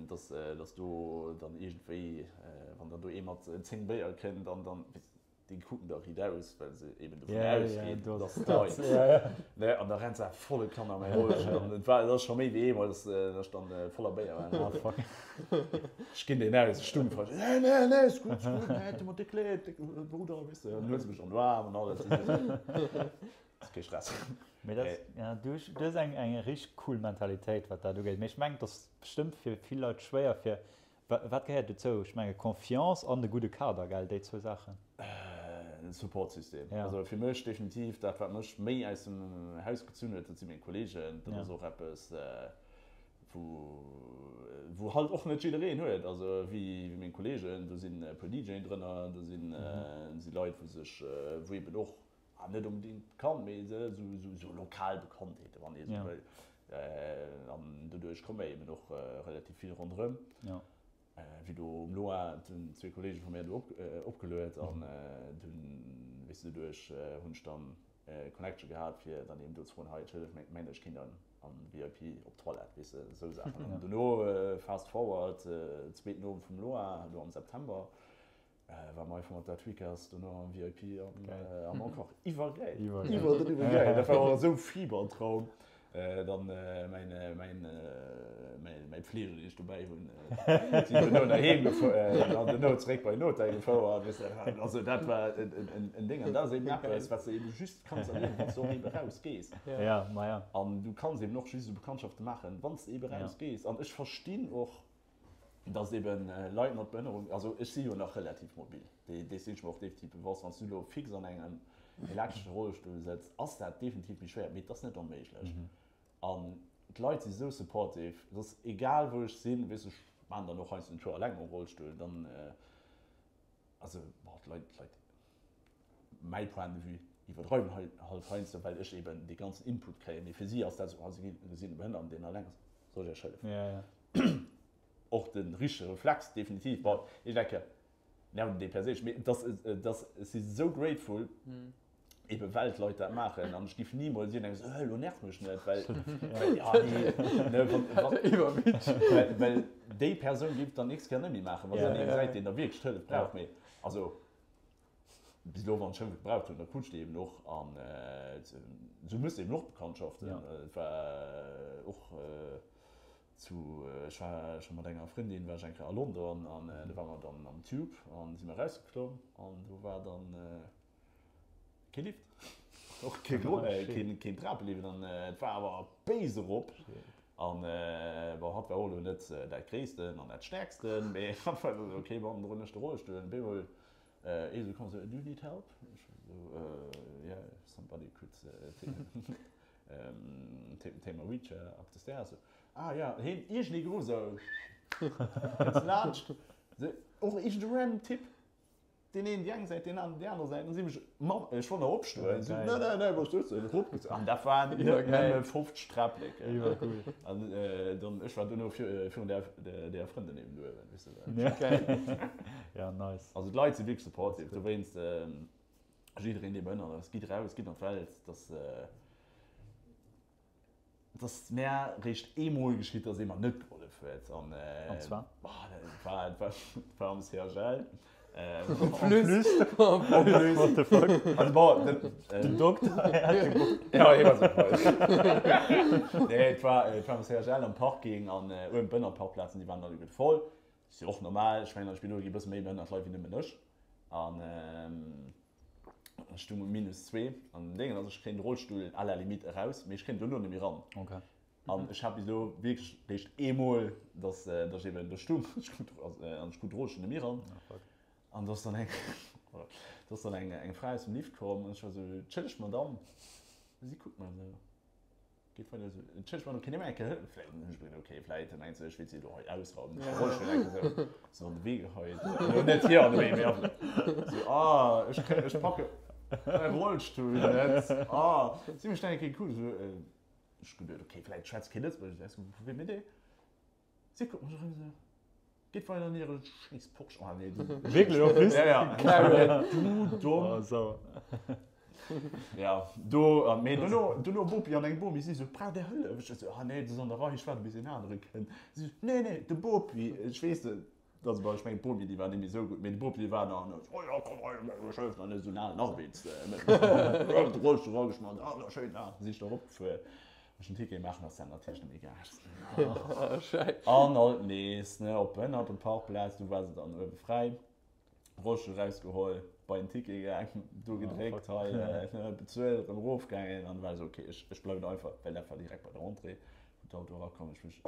dass dass do dann iergendwéi, wann dann do ee mat 10 Béier kënnt an dann, Déi kucken da riit aus, well se eben dovun ausginn, dass d'Leit, ne, an da rennt se volle Kann a mäi Rollstull an et war, et ass scho méi wéi eemol, dass ech dann voller Béier war. Ah fuck. Ech ginn deen aus, ech stung falsch, nee, nee, nee, ass gutt, ass gutt, nee, du mat déck Leed, déck Brudder, weess de, an dann huet se mech an den Aarm an alles, ass kee Stress. Mee dat, ja, du hues eng eng richteg cool Mentalitéit, wat dat ugeet. Mee ech mengen, et ass bestëmmt fir vill Leit schwéier fir Wat gehéiert dozou? Ech menge Confiance an e gudde Kader, gell? Déi zwou Saachen. En Supportsystem. Also fir mech definitiv dat, wat mech méi aus dem Haus gezunn huet, dat si meng Kolleegen. Dat ass och eppes, wou, wou halt och net jiddereen huet. Also wéi meng Kolleegen, do sinn e puer DJen drënner, do sinn, si Leit, wou sech, wou eben och Ah, net onbedingt bekannt, mee esou lokal Bekanntheete, wann ee esou wëll. An doduerch komme mer eben och relativ vill ronderëm. Wéi do um Loa, et hunn zwee Kolleege vu mär do opgeluet an dunn, weess de, doduerch hunn ech dann Connection gehat, fir dann eben do ze froen, hei, entschëllegt, mengt Dir, ech kéint an VIP op d'Toilette, weess de, esou Saachen. An dono, fast forward, zweeten Owend vum Loa, elo am September, War mer einfach mat der Tweakers dono am VIP am Encore. Iwwergäil! Iwwer den iwwergäil! Dat war och esou Fiebertraum. Dann mäin, mäin, mäin Pfleger, deen ech dobäi hunn, sinn duerno nach heem gefuer, an duerno zeréck bei den Hotel gefouert, weess de. Also dat war en Déng. An dat ass eben eppes, wat s de eben just kanns erliewen, wann s de och eben erausgees. Ja, ma ja. An du kanns eben och just esou Bekanntschafte maachen, wann s de eben erausgees. An ech verstinn och, dass eben Leit mat Behënnerung, also ech si jo nach relativ mobil, dees sinn ech mer och definitiv bewosst, wann s du elo fix an engem elektresche Rollstull sëtz, ass dat definitiv méi schwéier, mee et ass net onméiglech. An d'Leit si sou supportive, et ass egal wou ech sinn, weess ech maachen dann och heiansdo den Tour alleng mam Rollstull, dann, also bon, d'Leit, d'Leit, mäi Point de vue, iwwerdreiwen hei halt heiansdo, well ech eben dee ganzen Input kréien, mee fir si ass dat esou, ah si gesinn e Behënnerten, deen alleng ass, soll ech iech hëllefen? Ja, ja. Och de richtege Reflex, definitiv. Bon, ech denke, nerven déi perséinlech, mee et ass, et ass, ech si sou grateful, ebe well d'Leit dat maachen an ech giff nimools iergendengem soen, elo nerv mech net, well, well, ja, nee, ne, wann, wann, well, well déi Persoun giff dann nächst Kéier net méi maachen, wa se dann ee gesäit, deen da wierklech d'Hëllef brauch. Mee also, bis elo, wann ech Hëllef gebraucht hunn, da krut ech déi eben och an esou méchs de eben och Bekanntschaften. Et war och zu, ech war scho mat enger Frëndin war ech eng Kéier a London an do ware mer dann am Tube an si mer erausgeklomm an do war dann kee Lift, och kee keen Trapelift an et war awer béis erop an bon, hatt war och elo net dat Gréissten an dat Stäerksten, mee hatt war esou, ok, bon, droen ech de Rollstull an op eemol ee sou komm, sou, do you need help? Ech sou, yeah, if somebody could take my wheelchair up the stairs. Ah ja, heen iergendee geruff, sou, kënns laanscht, sou, och iergend e random Typ, deen een déi eng Säit, deen aneren déi aner Säit, an si mech, ma, ech wollt nach opstoen, si, nee, nee, nee, wou stëss du, eropgezunn, an dat waren net nëmme 50 Träppleken. An dann, ech war duerno virun där, där Frëndin eben duerwen, weess de. Geil. Ja, nice. Also d'Leit si wierklech supportive, dowéinst, jiddereen, dee behënnert ass, gitt eraus, gitt an d'Welt, dass. Et ass mär réischt eemol geschitt, dass ee mer net gehollef huet. An, An zwar? Dat war, dat war, dat war am CHL. En plus? En plus. What the fuck? Also bon, den, Den Dokter hat gebucht. Ja, hie war sou. Nee, et war, et war am CHL am Parking an uewen d'Bënnerparkplazen, déi waren alleguerte voll. Ass jo och normal. Ech mengen, am Spidol gi bësse méi behënnert Leit wéi nëmmen ech. An Ech stung um minus zwee an den Déngen, also ech kréien de Rollstull à la limite eraus, mee ech kréien duerno net méi ran. Okay. An ech hat bis elo wierklech réischt eemol, dass dass ech eben do stung, ech krut an ech krut de Rollstull net méi ran. Oh fuck. An do ass dann eng, do ass dann eng eng Fra aus dem Lift komm an ech war sou, Entschëllegt Madamm. Si kuckt mech esou. Geet weider esou. Entschëllegt, wann, kéint Dir mer eng Kéier hëllefen? Vläicht, hunn ech geduecht, okay, vläicht mengt se, ech wéilt si elo hei ausrauben. Ech wollt schonn eng Kéier esou, esou an de Wee geheit. Elo net hir an de Wee, mee einfach esou, ah, ech kréien, ech packe mäi Rollstull net, ah. Si mécht eng Kéier cool, esou, ech geduecht, okay, vläicht schwätzt kee Lëtzebuergesch, est-ce que vous pouvez m'aider? Si kuckt mech erëm esou, geet weider an hire schéiss Porsche. Oh nee, du. Wierklech en plus? Ja, ja. Karen. Du domm. Oh, sauer. Ja, do, an, mee dono, dono Bopi an eng Bomi, si sou, Braucht Där Hëllef? Ech sou, Ah nee, dat ass an der Rei, ech waarde bis een anere kënnt. Si sou, Nee, nee, de Bopi, ech weess net, also bon, ech mengen d'Bomi, déi war net méi sou gutt, mee de Bopi, dee war nach, Oh jo, komm hei, ech hëllefen der, esou en alen Arbeits, de Rollstull erageschmass, ah, da schéin, ah, si ech da eropgefuer. Ech en Ticket maachen ass dat natierlech net méi gaangen. An alt nees ne op ënnert dem Parkplaz, du war se dann uewe fräi. Rollstull rausgeholl, bei den Ticket gaang, do gedréckt, hei ne bezuelt, erëm erofgaangen an war esou ok, ech ech bleiwen einfach, well dat war direkt bei der Entrée, wou d'Auto erakomm. Ech mech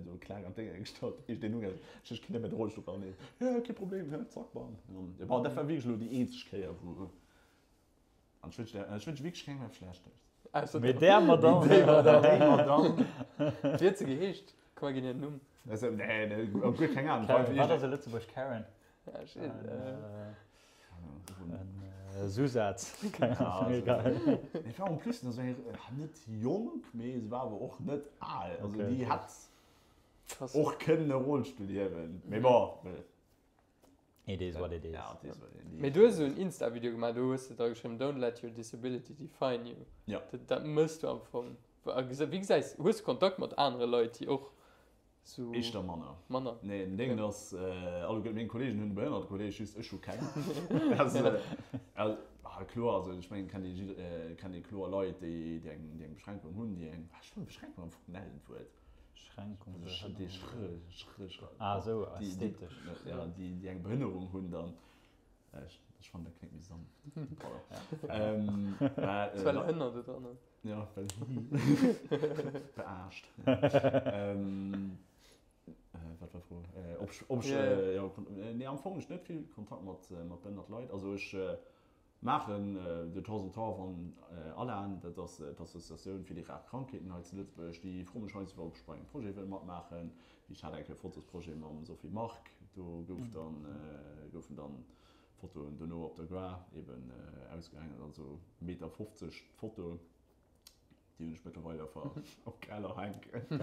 do kleng an d'Dénge gestallt, ier ech deen ugaangen sinn, ech ech kéint net méi de Rollstull erannehmen. Jo kee Problem, he zack bam. An bon dat war wierklech elo déi eenzeg Kéier wou. An ech wënschen ech wënschen wierklech kengem eppes Schlechtes. Ausser Mee där Madame. Déi Madame. Déi Madame. Wéi huet se geheescht? Komm mer ginn hir en Numm. Also, nee, nee, oh, guer keng Ahnung. Karen, wat ass e Lëtzebuerg Karen? Ja, ech weess, äh. En Zousaz. Keng Ahnung, egal. Nee, war en plus nach esou eng, net jonk, mee se war awer och net al. Also déi hätt och kënnen e Rollstull hiewen. Mee bon. It is what it is. Ja, it is what it is. Mee du hues esou en Insta-Video gemaach, do hues de dra geschriwwen, Don't let your disability define you. Ja. Dat, dat mëss du am Fong. A wéi gesäis, hues du Kontakt mat anere Leit, déi och sou. Éischter manner. Manner? Nee, den Déngen ass, alleguer meng Kollegen hunn e behënnerte Kolleg, just ech hu keng. Also, also, Kloer, also ech mengen, kennt ee, kennt ee kloer Leit, déi, déi eng, déi eng Beschränkung hunn, déi eng, ech fannen Beschränkung am Fong en ellent Wuert. Schränkung, Also déi Schrë, Schrë, Schrë, Ah esou, déi, déi, ästhetesch. ja, déi, déi eng Behënnerung hunn dann. Ech, ech fannen dat kléngt méi sanft. Pardon. Ähm, mä, Ass well Hënner do dran ass. Ja, well, beaascht. Ähm, Wat war d'Fro? Ob ech, ob ech, jo, nee, am Fong ech net vill Kontakt mat, mat behënnert Leit. Also ech maachen de temps en temps, wann ALAN, dat ass d'Associatioun fir déi rar Krankheeten hei zu Lëtzebuerg, déi froe mech heiansdo, ob ech bei engem Projet wëll matmaachen. Ech hat eng Kéier e Fotosprojet mam Sophie Margue, do gouf dann, goufen dann Fotoen dono op der Gare eben ausgehängen, also Meter 50 d'Foto. Déi hunn ech mëttlerweil einfach am Keller hänken. Si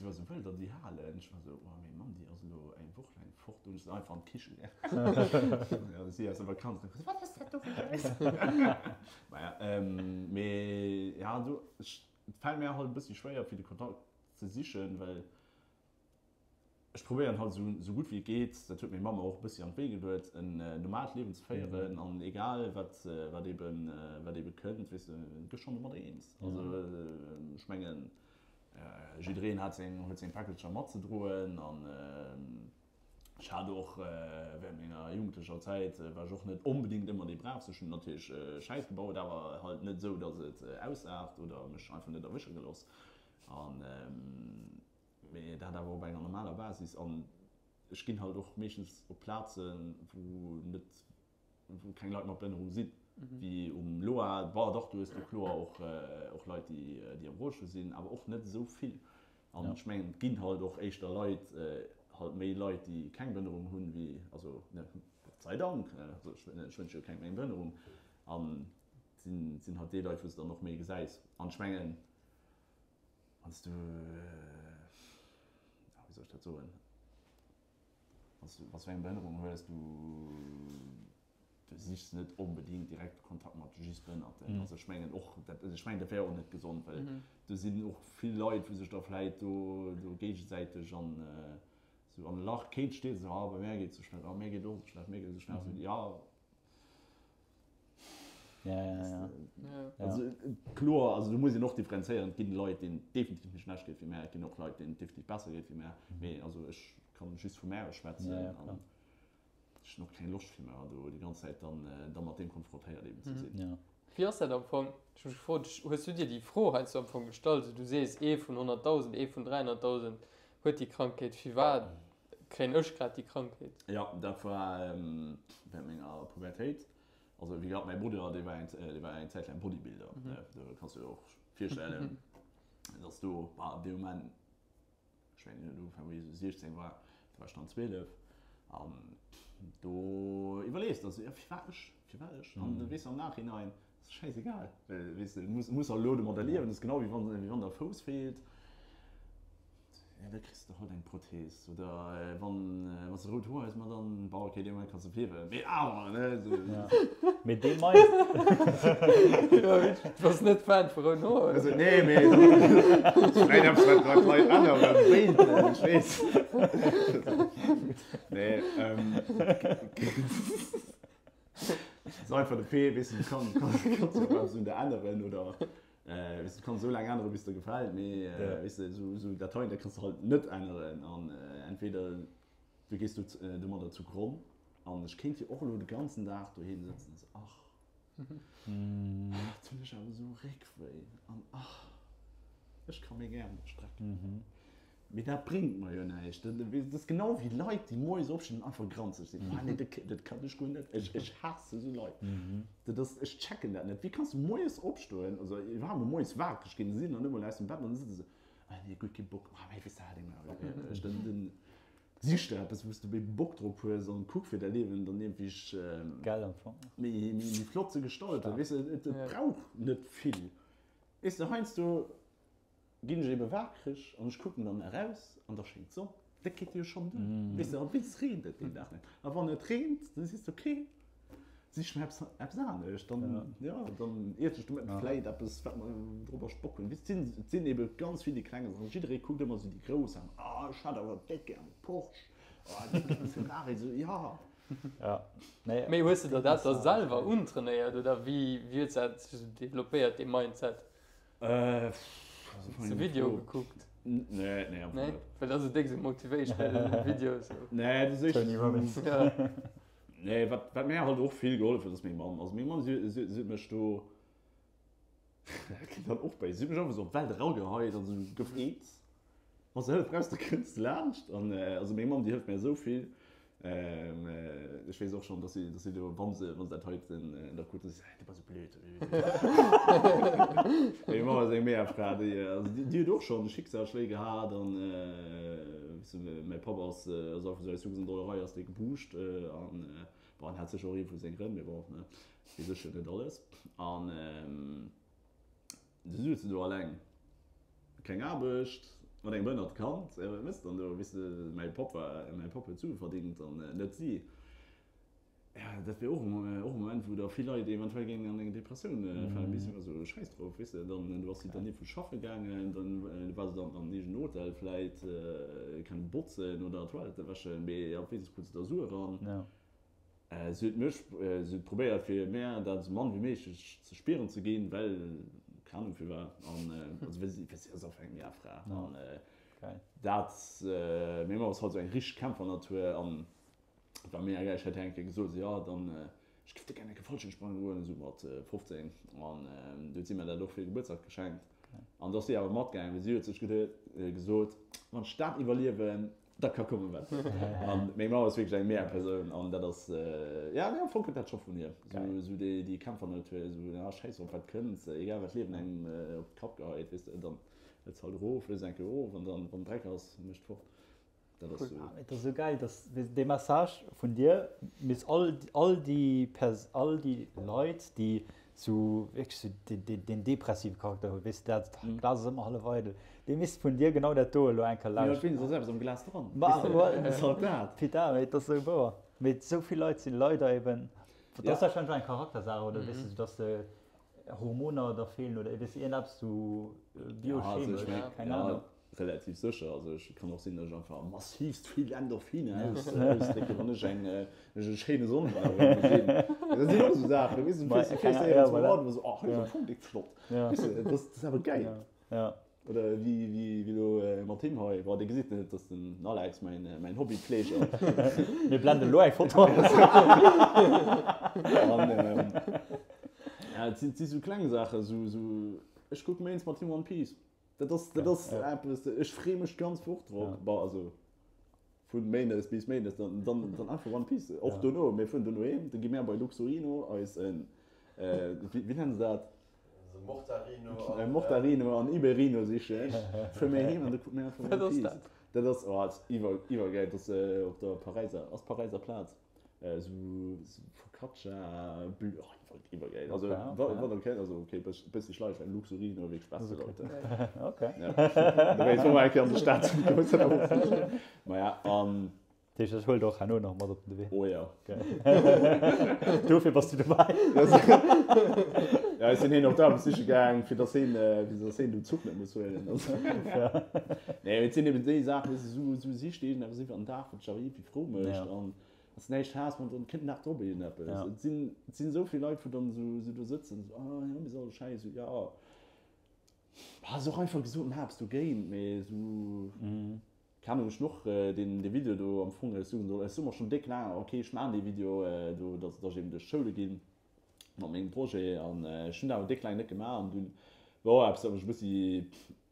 war esou, Wëllt der déi halen? Ech war esou, Oh, meng Mamm, déi ass elo eng Woch laang fort. Du hunn ech se einfach an d'Kichen gehaangen. Ja, si aus der Vakanz. Dann Wat ass dat do fir Schäiss? Naja, mee ja, do, ech, et fält mir halt e bëssi schwéier, fir de Kontakt ze sichen, well Ech probéieren halt esou gutt wéi et geet, dat huet meng Mamm mer och e bëssi an d'Wee geluet, en normalt Liewen ze féieren an egal wat wat eben wat ebe kënnt, weess de, gëss schonn domadder eens. Also ech mengen jiddereen hat seng huet seng Päckelcher matzedroen an ech hat och während menger jugendlecher Zäit war ech och net onbedéngt ëmmer dee Braavsten. Ech hunn natierlech Schäiss gebaut, awer halt net esou, datt et ausaart oder mech einfach net erwësche geloss an Mee dat awer op enger normaler Basis. An ech ginn halt och meeschtens op Plazen, wou net, wou keng Leit mat Behënnerung sinn, wéi um LOA. Bon, dach, do hues du kloer och, och Leit, déi, déi am Rollstull sinn, awer och net esou vill. An ech mengen, et ginn halt och éischter Leit, halt méi Leit, déi keng Behënnerung hunn, wéi, also, ne, Gott sei Dank, also ech, ech wënsche jo kengem eng Behënnerung. An et sinn, et sinn halt déi Leit, wou s de dann och méi gesäis. An ech mengen, Wann s du, wéi soll ech dat soen, wann s du, wann s du eng Behënnerung hues, du, du sichs net onbedéngt direkt Kontakt mat just Behënnerten. Also ech mengen och, dat, ech mengen dat wär och net gesond, well do sinn och vill Leit, wou sech da vläit do, do géigesäiteg an esou an e Lach kéint stierzen, esou, ah bei mär geet et sou schlecht, ah mir geet och esou schlecht, mir geet esou schlecht, ja. Ja, ja, ja. Ja. Also kloer, also do muss een och differenzéieren, et ginn Leit, deenen et definitiv méi schlecht geet wéi mär, et ginn och Leit, deenen et definitiv besser geet wéi mär. Mee also ech kann just vu mär aus schwätzen Ja, ja, an klar. ech hunn och keng Loscht fir mär do déi ganz Zäit dann da mat deem konfrontéiert eben ze sinn. Ja. Wéi ass dat am Fong? Ech hu mech gefrot, hues du dir déi Fro heiansdo am Fong gestallt? Also du sees, ee vun 100.000, ee vun 300.000 huet déi Krankheet. Firwat kréien ech grad déi Krankheet? Jo, dat war während menger Pubertéit. Also wéi gesat, mäi Brudder, dee war eng, dee war eng Zäit laang Bodybuilder. Do kanns du dir och virstellen, dass do, bah, ab deem Moment, ech mengen, hien huet ugefaangen, wéi hie sou 16 war, do war ech dann 12, an do iwwerlees de esou, jo, firwat ech, firwat ech? An da weess de am Nachhinein, ass schäisegal, well, weess de, muss, muss halt elo domadder liewen, dat ass genau wéi wann, wéi wann der e Fouss feelt. Ja, da kriss de halt eng Prothees. Oder wann wann s de rout Hoer hues, ma dann, bon, okay, dee Moment kanns de pliewen. Mee awer, ne, sou. Ja. Mee dee Mind. Du bass net Fan vu rouden Hoer, oder? Also, nee, mee vläicht eppes, wat wat d'Leit ännere wéinten, ech weess. Nee, ähm. Ass einfach de P, weess de, du kann, kann, kanns jo och eppes un der änneren, oder. Weess du kanns esou laang änneren bis der gefält, mee weess de esou esou Dateien dat kanns de halt net änneren an entweder du gees du domadder zu Gronn an ech kéint jo och elo de ganzen Dag doheem sëtzen an sou ach hatt hunn ech awer esou Réckwéi an ach ech ka meng Äerm net strecken. Mee dat bréngt mer jo näischt. Dat ass genau wéi Leit, déi moies opstinn an einfach granzeg sinn. Ah nee, dat, dat kann ech guer net. Ech, ech haasse sou Leit. Dat ass, ech checken dat net. Wéi kanns du moies opstoen, also iwwerhaapt mol moies wakereg ginn, sinn an net mol aus dem Bett an da sëtze se, ah nee, guer kee Bock, ah mee weess de wat, ech, dann, dann sich der eppes, wou s du méi Bock drop hues an kuck fir däi Liewen dann iergendwéi Gell, am Fong. méi, méi flott ze gestalten. Weess de, et, et brauch net vill. Weess de, heiansdo Ginn ech ebe waakreg an ech kucken dann eraus an da schéngt d'Sonn. Dat geet jo schonn duer. Weess de, an wéinst reent et deen Dag net. A wann et reent, da sees de, okay, sich mer eppes, eppes anescht. Dann, jo, dann iess ech de Mëtten vläit eppes, wat mer, wourop ech Bock hunn. Weess de, et sinn, et sinn ebe ganz vill déi kleng Saachen. Jidderee kuckt ëmmer esou déi grouss Saachen, Ah, ech hätt awer déck gär e Porsche, oh, déck gär e Ferrari. Esou, jo. Ja. Nee. Mee hues de der dat da selwer untrainéiert oder wéi wéi hues de dat sou developpéiert dee Mindset? Äh, Hues de Video gekuckt? Nee, nee, am Fong Nee? net. Well dat ass sou déck sou motivational Video sou. Nee, dat ass éischter Tony Robbins. sou. Ja. Nee, wat, wat mär halt och vill gehollef huet, ass meng Mamm. Also meng Mamm, si, si, si huet mech do, dat kënnt dann och bäi, si huet mech einfach sou op d'Welt erageheit an sou gefreet, Wa se hëlleft, brauchs de kënns de laanscht. An also meng Mamm, déi hëlleft mär esou vill. Ech weess och schonn, dass si, dass si do, wa se, wa se dat heiten da kuckt, dass si seet, Du bass esou blöd. Meng Mamm ass eng mega Fra, déi, also déi, déi huet och schonn Schicksalsschléi gehat an, weess de, mäi Papp ass, ass einfach esou aus Jux an Dollerei ass dee gebuuscht an, bon, en hat sécher och iergendwou seng Grënn, mee bon, ne, weess ech jo net alles. An du sutz do alleng. Keng Aarbecht, mat engem behënnerte Kand, wat méchs de dann do? Weess de, mäi Papp war, mäi Papp huet Sue verdingt an net si. Ja, dat wier och och e Moment, wou da vill Leit eventuell géingen an eng Depressioun falen. Mee si war esou, Schäiss drop, weess de, dann du ass si dann iergendwou schaffe gaangen, dann war se dann an iergendengem Hotel vläit, keng botzen oder Toilette wäschen, mee op wéinstens krut se da Sue eran. Si huet mech, si huet probéiert fir mär dat esou mann wéi méiglech ze spieren ze ginn, well, keng Ahnung firwat, an also well si, well si ass einfach eng mega Fra an dat, meng Mamm ass halt esou eng richteg Kämpfernatur an et war mega gäil, ech hat hir eng Kéier gesot, esou, jo dann, ech géif da gär eng Kéier Fallschirmsprange goen, esou mat 15, an du huet si mär dat och fir Gebuertsdag geschenkt an do ass si awer matgaangen, well si huet sech gesot, wann ech dat iwwerliewen, Dat ka kommen wat wëll. An meng Mamm ass wierklech eng mega Persoun an dat ass, ja nee am Fong kënnt dat scho vun hir. Sou sou déi déi Kämpfernatur, sou ja schäiss drop wat kënnt, egal wat d'Liewen engem op d'Kap geheit, weess de, dann hëls halt erof, hëls eng Kéier erof an dann wann Dreck ass, mécht fort. Dat ass sou. Et ass esou gäil, dass dee Message vun dir misst all all déi Pers all déi Leit déi Sou wierklech sou deen depressive Charakter huet, weess de, dat Glas ass ëmmer hallef eidel. Dee misst vun dir genau dat do elo eng Kéier lauschteren. Jo, wéinstens ass eppes am Glas dran. Ma, weess de, dat. Putain, mee et ass sou wouer. Mee sou vill Leit si leider eben, dat ass warscheinlech och eng Charaktersaach, oder weess de, sou dass de Hormoner da feelen oder weess de, iergendeppes sou biochemesch, keng Ahnung. Relativ sécher. Also ech kann och sinn, datt ech einfach massivst vill Endorphinen ausdrécken, wann ech eng ech e schéine Sonnenunnergang gesinn. Dat sinn och esou Saachen, weess du, du fiers du fiers éier zum Ort, an esou, oh, hei ass am Fong déck flott. Weess du, dat ass awer gäil. Oder wéi wéi elo mat him hei, bon, dee gesitt net, dat ass den Alex, mäin mäin Hobbypfleger. Mir blenden elo eng Foto an. An ja, et sinn et si sou kleng Saachen, sou sou ech kucke méinst mat him One Piece. Dat ass, dat ass eppes, ech freeë mech d'ganz Woch drop. Ja. Bon, also vun Méindes bis Méindes, dann, dann, dann einfach One Piece. Och dono, mir fueren dono heem, da gi mir bei Luxorino eis en, äh, wéi, wéi nennen se dat? So Mortarino E an. Mortarino an Iberino sichen. Fuere mir heem an da kucke mir einfach Wat One ass Piece. dat? Dat ass, oh, dat ass iwwer, iwwergäil. Dat ass op der Paräiser, ass Paräiser Plaz. Esou Focaccia, oh, iwwergäil. Also, Okay, okay. wann der kennt, also okay, bëssi schleich, well Luxurino wierklech beste Leute. Okay. Ja. Da wéi soll eng Kéier an de Stad goen. Ma ja, an. Dat heescht, ech huelen der och herno nach mat op de Wee. Oh ja. Dofir bass du dobäi. Ja, ech sinn heen op d'Aarbecht siche gaang, fir dass heen, fir dass heen den Zuch net muss huelen. Ja. Nee, mee et sinn eben déi Saachen, weess de, esou, esou sicht een eppes iwwer den Dag, wat dech awer iergendwéi frou mécht Ja. an dass de näischt has, wann dann kënnt nach drop iergendeppes. Ja. Et sinn, et sinn esou vill Leit, wou dann esou, esou do sëtzen, esou, ah jo, mir ass alles schäiss, esou, ja, ass och einfach gesot, maach eppes dogéint, mee esou. Keng Ahnung, ech hunn och deen dee Video do am Fong, ech soen ech soe mer schonn déck laang, ok ech maachen dee Video do, datt ech eben duerch d'Schoule ginn mat mengem Projet an ech hunn dat awer déck laang net gemaach an dunn war och eppes wat mech e bëssi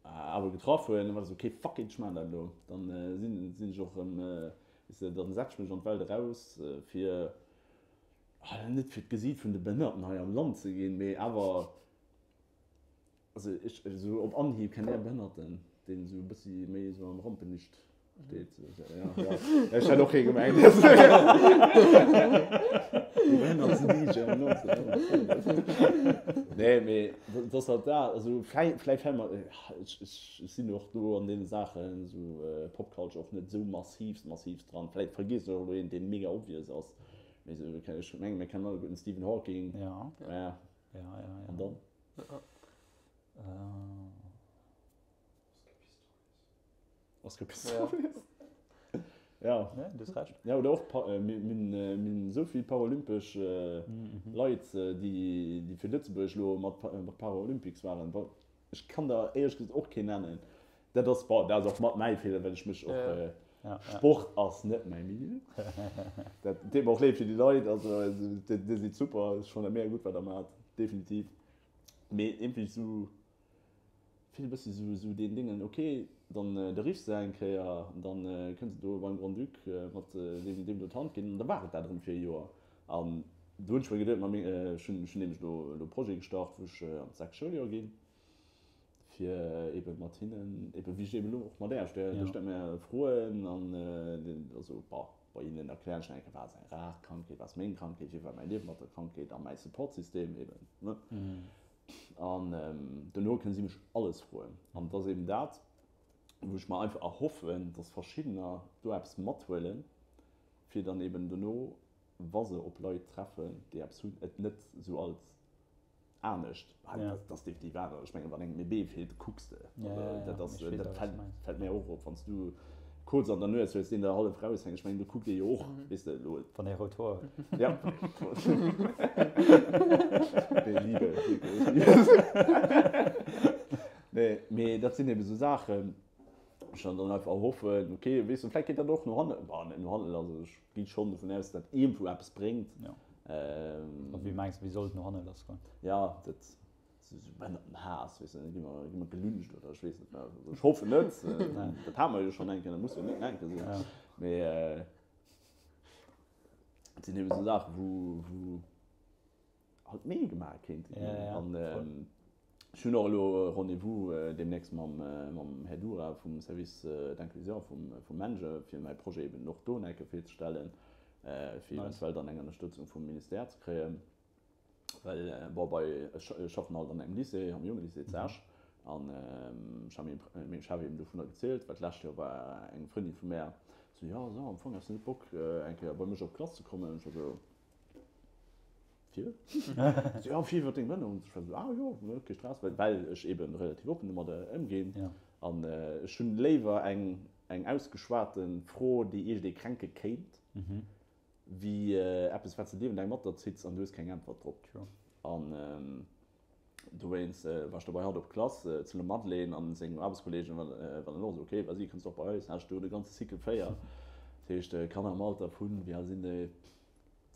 awer getraff huet an da war et esou ok fuck it ech maachen dat elo. Dann sinn sinn ech och erëm, weess de, dann setze ech mech an d'Welt eraus fir, net fir d'Gesiit vun de Behënnerten hei am Land ze ginn, mee awer Also ech esou op Anhieb kennt är Behënnerten, deen esou e bëssi méi esou am Rampenlicht steet. Ja, ja. Ech hat och kee gemengt. Déi behënnertsten DJ am Land. Nee, mee dat ass halt dat. Also vläi, vläi fält mer, ech, ech sinn och do an deene Saachen, esou Popculture och net esou massivst, massivst dran. Vläit vergiess ech och elo een, dee mega obvious ass. Mee esou, ech menge mir kennen alleguerten Stephen Hawking. Ja. Ja. Ja, ja, ja. An dann? Oscar Pistorius. Ja. Nee, du hues Recht. Ja, oder och mir hunn esou vill paralympesch Leit, déi fir Lëtzebuerg elo mat Paralympics waren. Ech kann der éierlech gesot och keen nennen. Dat ass, bon, dat ass och mat mäi Feeler, well ech mech och, Sport ass net mäi Milieu. Dat deet mer och leed fir déi Leit, also dir sidd super, ech fannen dat mega gutt, wat der maacht, definitiv. Mee iergendwéi esou vill e bëssi esou, esou deen Déngen, ok, dann da riffs de eng Kéier an dann kënns de do beim Grand-Duc mat deem, deem do d'Hand ginn an da war et dat erëm fir e Joer. An do hunn ech mer geduet, ma meng, ech hunn, ech hunn nämlech elo, elo e Projet gestart, wou ech an d'sechst Schouljoer ginn, fir eebe mat hinnen, eebe wéi ech eebe elo och mat Äech, der, der stellt mir Froen an also, bah, bei hinnen erklären ech nach eng Kéier, wat ass eng rar Krankheet, wat ass meng Krankheet, wéi war mäi Liewe mat der Krankheet a mäi Supportsystem eeben, ne. An dono kënne si mech alles froen. An et ass eben dat, wou ech mer einfach erhoffen, dass verschiddener do eppes mathuelen, fir dann eben dono, wa se op Leit treffen, déi eppes hunn, et net esou als anescht, dat ass definitiv anescht. Ech mengen, wann engem e Bee feelt, kucks de. Dat ass, dat fält mär och op, wann s du Koz an der Nues hues, deen der hallef raushänkt, ech mengen, do kuckt ee jo och, weess de, elo. Wann ee rout Hoer huet. Ja. Nee, Liebe, wierklech. Nee, mee dat sinn ebe sou Saachen, wou ech dann einfach erhoffen, okay, weess de, vläicht geet dat och no hannen, bon, net no hannen, also ech gi schonn dovun aus, datt iergendwou eppes bréngt. Ja. A wéi mengs de, wéi soll et no hanne lassgoen? Ja, dat. Ënnert den Haass, weess de, da gi mer, gi mer gelyncht oder ech weess net wat. Also ech hoffen net, dat hate mer jo schonn eng Kéier, dat muss jo net nach eng Kéier sinn. Mee et sinn eben esou Saachen, wou, wou halt méi gemaach kéinte ginn. An ech hunn och elo e Rendez-vous deemnächst mam, mam Här Dura vum Service d'inclusion vum, vum MENJE, fir mäi Projet eben och do nach eng Kéier virzestellen, fir eventuell dann eng Ënnerstëtzung vum Ministère ze kréien. Well bon, bei, ech schaffen halt an engem Lycée, am Jungelycée zu Esch, an ech hat mengem Chef eben dovunner gezielt, well d'lescht Joer war eng Frëndin vu mär sou, jo, so am Fong häss du net Bock eng Kéier bei mech op d'Klass ze kommen? Ech war sou, fir? Si, jo, fir iwwer deng Wënn. Ech war sou, ah jo, kee Stress, well well ech eben relativ oppen domadder ëmginn an ech hunn léiwer eng eng ausgeschwate Fro, déi iergendee kränke kéint, Wéi eppes wat s de d'Liewen laang mat der zitts an du hues keng Äntwert drop. An dowéinst war ech da bei hatt op d'Klass zu Le Madeleine an seng Aarbechtskolleegen waren och esou, ok, vas-y, kënns och bei eis. Hat ech do de ganze Cycle 4, dat heescht Kanner am Alter vun, wéi al sinn déi,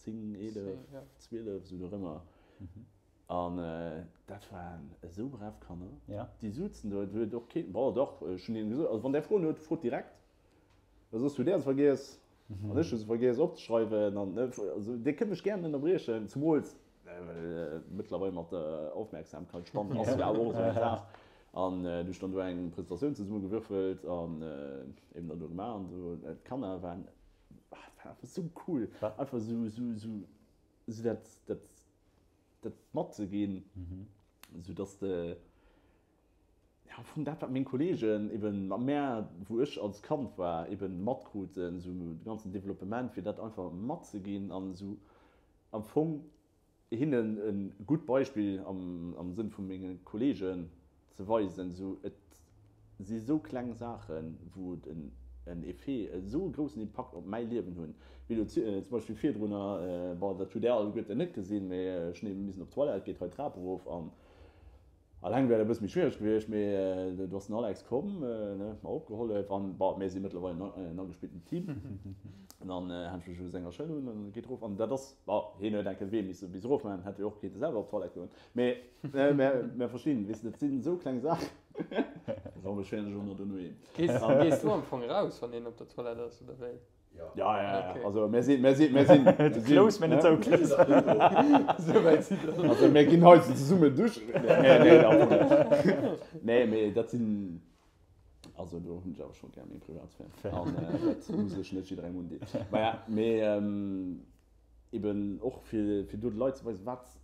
10, 11, 12, esou dorëmmer. An dat waren esou brav Kanner, déi souzen do, et huet och keen, bon dach, ech hunn hinnen gesot, also wann där Froen huet, frot direkt. Well soss hutt Där se vergiess an ech hu se vergiess opzeschreiwen. An also Dir kënnt mech gären ënnerbriechen, zumools well mëttlerweil mat der Aufmerksamkeitsspann ass jo awer och esou eng Saach. An du ech dann do eng Presentatioun zesummegewürfelt an eben dann do gemaach an esou. D'Kanner waren, ah, dat war einfach esou cool, einfach esou, esou, esou, esou dat, dat, dat matzeginn, esou dass de, Ja, am Fong dat, wat meng Kollegen eben mat mär, wou ech als Kand war, eben matkruten, esou de ganzen Developpement, fir dat einfach matzeginn an esou am Fong hinnen e gutt Beispill am, am Sënn vu menge Kollegen ze weisen, esou et si sou kleng Saachen, wou et en, en Effet, esou e groussen Impakt op mäi Liewen hunn, wéi elo zum Beispill virdrunner, bon, dat hutt Där alleguerten net gesinn, mee ech hunn eben missen op d'Toilette, geet hei d'Trap erof an Alleng wär et e bësse méi schwiereg gewiescht, mee do ass den Alex komm, huet mer opgehollef an bon, mir si mëttlerweil en agespilltent Team. An dann hänkt ech mech u senger Schëll un an e geet erof an dat ass, bon, hien huet enke Wee misse bis erof maachen, hätt jo och kéinte selwer op d'Toilette goen, mee mir verstinn, weess de, dat sinn esou kleng Saachen. Bon, beschwéieren ech och nach dono een. Gees du am Fong raus, wann een op der Toilette ass, oder wéi? Ja, ja, ja. Okay. Also mir sinn, mir sinn, mir sinn, mir sinn, Close, mee net sou close. Sou wäit sidd der. Also mir ginn hei zesummen duschen. Nee, nee, am Fong net. Nee, mee dat sinn, also do hunn ech awer scho gär meng Privatsphär. An dat muss ech net jidderengem undinn. Maja, mee eben och fir, fir do de Leit ze weisen, wat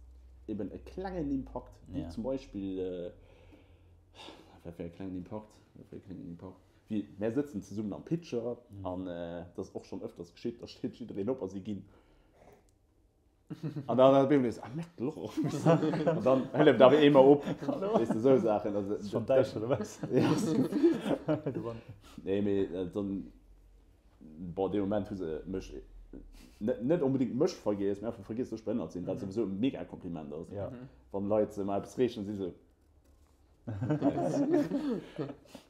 eben e klengen Impakt, wéi zum Beispill, wat fir e klengen Impakt, wat fir e klengen Impakt? Wéi, mär sëtzen zesummen am Pitcher an dat ass och schonn ëfters geschitt, da steet jiddereen op a si ginn. An dann op eemol nees, ah merde, d'Loch och. An dann hëlleft awer ee mer op, weess de, esou Saachen. Also, Ass schonn däischter dobaussen. Ja, ass gefillt. Nee, mee dann. Bon, dee Moment hu se mech net, net onbedéngt mech vergiess, mee einfach vergiess, dass ech behënnert sinn, wat souwisou e mega Kompliment ass. Ja. Wann Leit mer eppes reechen, si se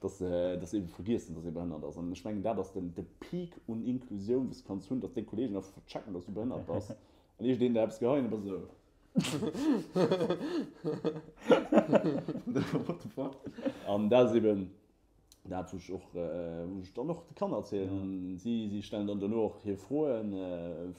dass, dass se ebe vergiessen, dass ee behënnert ass. An ech mengen, dat ass den, de Peak un Inklusioun, wou s de kanns hunn, dass deng Kolleegen einfach verchecken, dass du behënnert bass. An iergendeen der eppes geheien, da bass de esou. What the fuck? An dat ass eben dat, wou ech och, wou ech dann och de Kanner erzielen. An si, si stellen dann dono och hir Froen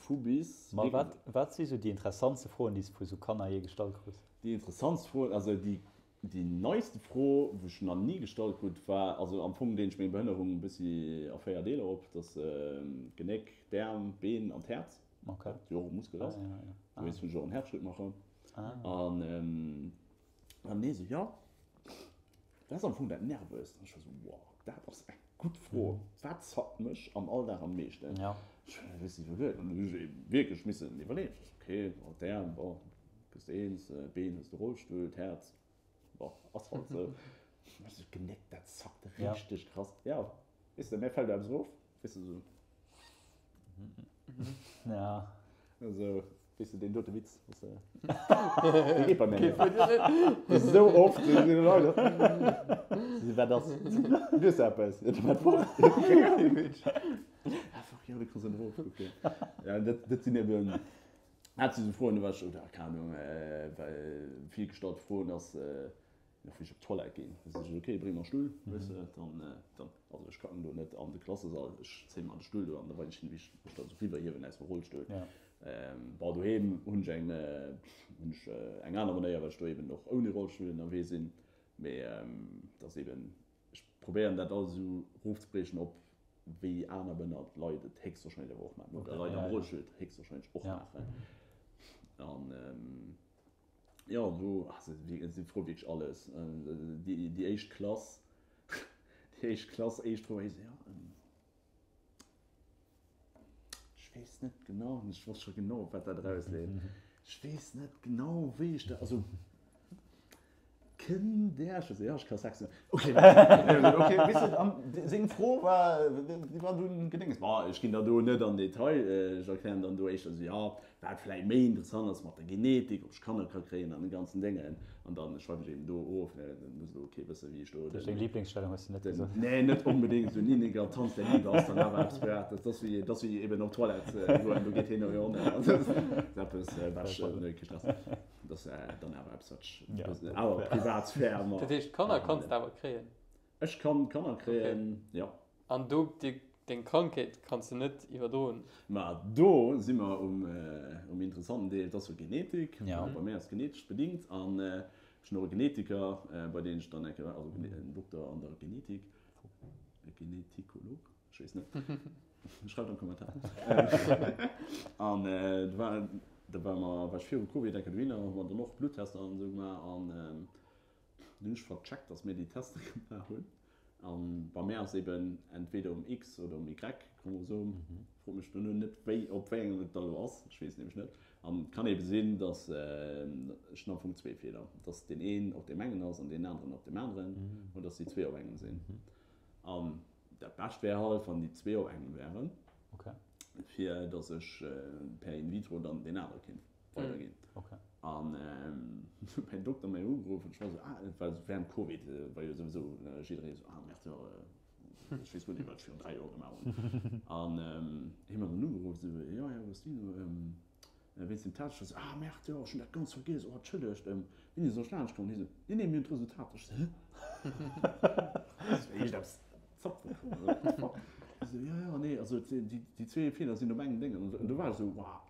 vu bis. Ma wat, wat si sou déi interessantste Froen, déi s de vu sou Kanner jee gestallt krus? Déi interessantst Froen, also déi, déi neiste Fro, wou ech nach ni gestallt krut, war, also am Fong deelen ech meng Behënnerung e bëssi a 4 Deeler op, dat ass d'Genéck, d'Äerm, d'Been an d'Häerz. Okay. Déi och e Muskel ass. Ah, ja, ja. Ah. Dowéinst hunn ech och en Häerzschrittmacher. Ah. An, an dee sou, jo, wat ass am Fong dat Nervöst? An ech war sou, wow, dat ass eng gutt Fro. Wat zackt mech am Alldag am meeschten? Ja. Ech hunn e bëssi iwwerluet an hunn ech wierklech missen iwwerleeën. Ech war sou, okay, bon, d'Äerm, bon, gëss de eens, d'Been, hues de Rollstull, d'Häerz, bon, ass halt sou. Ech sou, d'Genéck, dat zackt richteg krass. Ja, weess de, mär fält eppes erof, weess de, sou. Ja. Also, weess de, deen dote Witz, was, äh, dee geet bei mir net. Esou oft sinn déi Leit, si, wat ass? Du hues eppes. Ja, du wat fort. Ah, fuck, jo, du kanns net erofkucken. Ja, dat, dat sinn eben, dat si sou Froen, do war ech, oder, keng Ahnung, well vill gestallte Froen ass, Da wou ech op d'Toilette ginn, da sot ech, ok, bréng mer e Stull, weess de, dann, dann, also ech kacken do net an de Klassesall, ech zéie mer de Stull do an da weisen ech hinne wéi ech mech da sou riwwerhiewen aus dem Rollstull. Bon, doheem hunn ech eng, hunn ech eng aner Manéier, well ech do eben och ouni Rollstull ënnerwee sinn, mee et ass eben, ech probéieren dat alles esou erofzebriechen op wéi aner behënnert Leit et héchstwahrscheinlech awer och maachen, oder Leit am Rollstull et héchstwahrscheinlech och maachen. An. Jo, do si fro wierklech alles. Déi éischt Klass, déi éischt Klass, éischt Fro war jo, ech weess net genau, ech wosst scho genau, op wat dat erausleeft, ech weess net genau, wéi ech dat, also kënnt Der, ech esou, jo, ech ka Sex hunn. Ok, ok, weess de, an seng Fro war, déi war dunn gedénges. Bon, ech ginn da do net an Detail, ech erklären dann do éischter esou, jo, Wat vläit méi interessant ass mat der Genetik, ob ech Kanner ka kréien an de ganzen Déngen. An dann schreiwen ech eben do of, ne, dann muss elo kee wëssen, wéi ech do Dat ass deng Lieblingsstellung, hues de net gesot? Nee, net onbedéngt. Esou en Inneger Tanz der Liebe ass dann awer eppes privat. Dat ass wéi, dat ass wéi eben op d'Toilette goen, do geet heen jo och net. Dat ass eppes, wat ech, nee, kee Stress. Dat ass dann awer eppes, wat ech, awer Privatsphär. Dat heescht, Kanner kanns de awer kréien? Ech kann Kanner kréien, jo. An do, deng Krankheet kanns de net iwwerdroen? Ma do si mer um interessanten Deel, et ass jo Genetik. Bei mir ass et genetesch bedingt an ech hunn och e Genetiker, bei deen ech dann eng Kéier war, also en Dokter an der Genetik, e Genetikolog, ech weess net, schreift am Kommentar. An do war, do ware mer, war ech viru Covid eng Kéier dohinner, hu mer dann och Bluttester an esou gemaach an Dunn hunn ech vercheckt, dass mir déi Tester gemaach hunn. An bei mär ass eben entweder um X oder um Y-Chromosom. Frot mech dono net, wéi, op wéi engem et da lo ass. Ech weess et nämlech net. An et kann ebe sinn, dass, ech hunn am Fong zwee Feeler, dass deen een op deem engen ass an deen aneren op deem aneren, oder dass déi zwee op engem sinn. An dat Bescht wär halt, wann déi zwee op engem wären, fir dass ech per in vitro dann deen anere kéint weiderginn. Okay. An huet mäin Dokter mech ugeruff an ech war esou, ah, et war während Covid, war jo souwisou jidderee esou, ah merde, jo, ech weess guer net, wat ech virun 3 Joer gemaach hunn. An hie mer dann ugeruff, esou, jo, Här Agostino, wéinst dem Test. Ech war esou, ah merde, jo, ech hunn dat ganz vergiess, oh, entschëllegt, wéini soll ech laanscht kommen? Hie esou, nee, nee, mir hunn d'Resultat. Ech esou, hä? Ass mir iergendeppes Zopf gekomm, what the fuck? Hie esou, jo, jo, nee, also déi zwee Feeler sinn op engem Déngen. An do war ech esou, wow.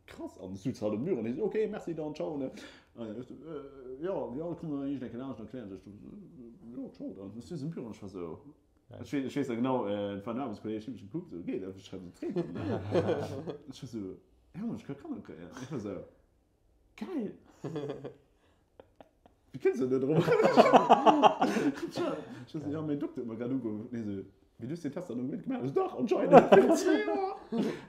Krass, an sutz halt um Büro an hie sou, ok, merci dann, ciao, ne? An ech sou, jo, jo, komm dann iergend eng Kéier laanscht an erklären ech dech. Jo, ciao dann. Ech sutz um Büro an ech war sou, ech weess, ech weess nach genau, et war en Aarbechtskolleg, ech hu mech gekuckt, sou, geet dat? Ech hat sou Tréinen an den Aen. Ech war sou, ja, ech ka Kanner kréien. Ech war sou, geil! Wéi kënns de do drop? Ech war sou, jo, mäin Dokter huet mer grad ugeruff. Hie sou, Mee du hues den Test dann net gemaach? Ech sou, Dach, anscheinend, virun zwee Joer.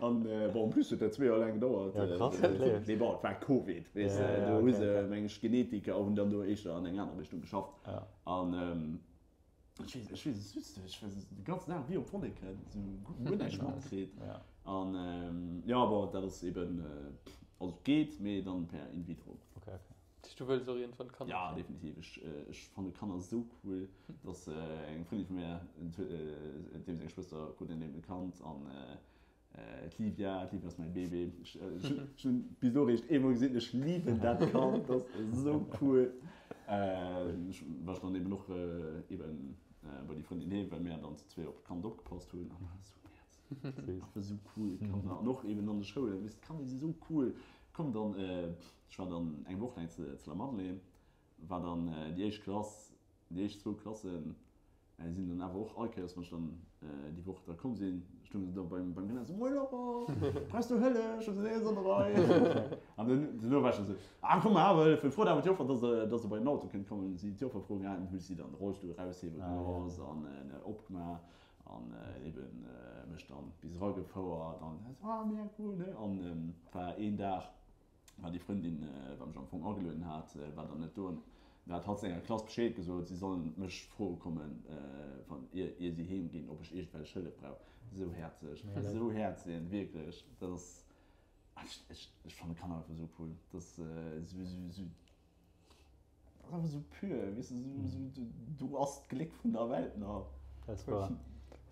An bon, en plus huet dat zwee Joer laang gedauert. Ja, krass, dat leeft. Mee bon, et war Covid, weess de, do hu se, meng ech, Genetiker hunn dann do éischter an eng aner Richtung geschafft. An. Ech weess, ech weess, ech weess, ech weess de ganzen Dag wéi op Wolleken, sou guer näischt matkritt. An jo, bon, dat ass eben, also et geet, mee dann per in vitro. Okay, okay. Dat heescht, du wëlls och iergendwann Kanner Ja, definitiv. Ech, ech fanne Kanner esou cool. Dat ass eng Frëndin vu mär, deem seng Schwëster krut eben e Kand an D'Livia, d'Livia ass mäi Bébé. Ech hunn bis elo eréischt eemol gesinn. Ech liwen dat Kand, dat ass esou cool. Ech war dann eben och eben bei déi Frëndin heem, well mär dann zu zwee op d'Kand opgepasst hunn. An dat ass esou häerzeg. Einfach esou cool, d'Kanner. An och eben an de Schoulen, weess, d'Kanner si esou cool. Komm dann, ech war dann eng Woch laang zu Lamadelaine, war dann déi éischt Klass, déi éischt zwou Klassen Mä si sinn dann awer och all Kéiers, wann ech dann déi Woch da komm sinn, stounge se da beim beim Gymnasium esou, Moin Laurent, brauchs du Hëllef? Ech hunn se néierens an der Rei. An dunn duerno war ech dann esou, Ah komm mer awer hëllefen. Frot awer d'Joffer, dass se dass se bei den Auto kënnt kommen. Hunn si d'Joffer froe gaangen, hunn ech si dann de Rollstull eraushiewe gelooss an opgemaach an eben mech dann bis eragefouert an esou, Ah mega cool, ne? An et war een Dag, War déi Frëndin, wat mech am Fong agelueden hat, war dann net do. An da hat hatt senger Klass Bescheed gesot, si sollen mech froe kommen, wann, ier, ier si heem ginn, ob ech iergendwellech Hëllef brauch. Esou häerzeg, esou häerzeg, wierklech. Dat ass, ech, ech, ech fanne Kanner einfach esou cool. Dat ass esou, esou, esou, dat ass einfach esou pur, weess de, esou, esou, du, do ass d'Gléck vun der Welt nach. Dat ass wahr.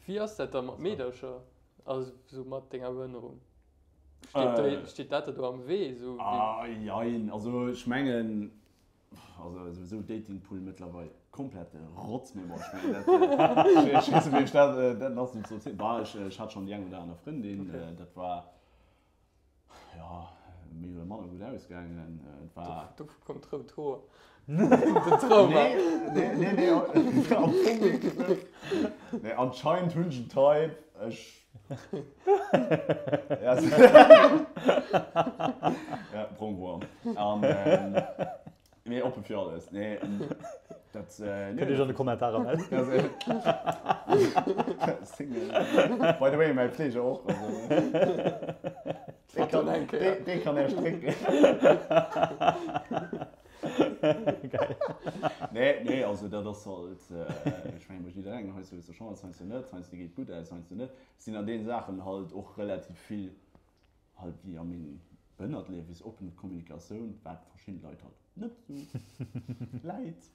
Wéi ass dat da mat Meedercher, also esou mat denger Behënnerung? Steet, äh, steet dat do am Wee? So, ah, jein, also ech mengen, also sowieso Datingpool mëttlerweil komplette Rotz, mee bon, ech mengen dat, ech weess net, wéi ech dat, dat nach sou ze Bah, ech, ech hat schonn déi eng oder aner Frëndin, okay. dat war, ja, méi oder manner gutt ausgaangen. Et war. Do, do kommt rout Hoer. Den Trauma. Nee, nee, nee, nee, am Fong wierklech net. Nee, anscheinend hunn ech en Type, ech Ja, brong Hoer. An, ähm, nee, oppe fir alles. Nee, dat, äh, nee. Kënnt Iech an de Kommentarer mellen. Single. By the way, mäi Fleeger och. Also. Dee kann, dee, dee kann är strécken. Geil. Nee, nee, also dat ass halt, ech mengen bei jidderengem, heiansdo hues de Chance, heiansdo net, heiansdo geet et gutt aus, heiansdo net. Ech sinn an deene Saachen halt och relativ vill halt wéi a mengem Behënnerteliewen, weess oppen Kommunikatioun, wat verschidde Leit halt net esou läit.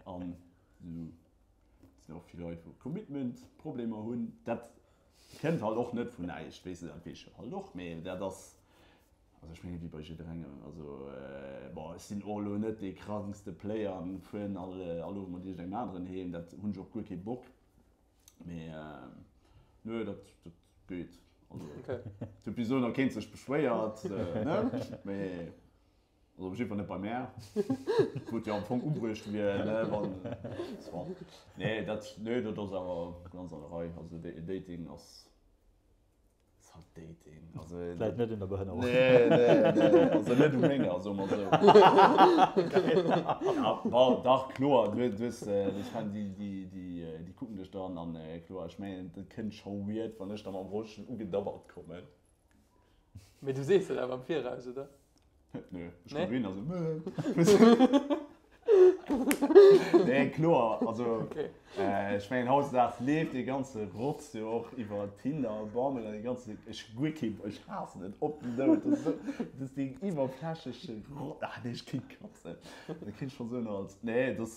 An esou sinn och vill Leit wou Commitment Problemer hunn. Dat kënnt halt och net vun näischt, weess de, dat weess ech halt och, mee dat ass Also ech mengen wéi bei jidderengem, also bon ech sinn och elo net dee krankste Player an fueren all all Owend mat iergendengem aneren heem, dat hunn ech och guer kee Bock, mee nö dat dat geet. Also et huet bis elo nach keen sech beschwéiert ne, mee also op jiddwer net bei mär, wou et jo am Fong ubruecht wier ne wann soit. Nee dat nee dat ass awer ganz an der Rei, also Dating ass. Ass halt Dating. Also, Läit net un der Behënnerung. Nee, nee, nee. Also net u menger, soe mer esou. Ja, bon, dach, kloer, du, du hues, du hues Frënn, déi, déi, déi, déi kucken dech dann an, kloer, ech mengen, dat kënnt scho weird, wann ech da mam Rollstull ugedabbert kommen. Mee du sees dat awer am Viraus, oder? Nö, ech komm hin a sou, Nee, kloer, also Okay. ech mengen hautdesdaags leeft dee ganze Rotz jo och iwwer Tinder, Bumble an dee ganze, ech hu guer kee, ech haassen et op den Doud, dat ass esou, dat ass deen iwwerflächleche Rotz, ah nee, ech kritt d'Katzen, da kritt ech schonn esou en Hals. Nee, dat ass,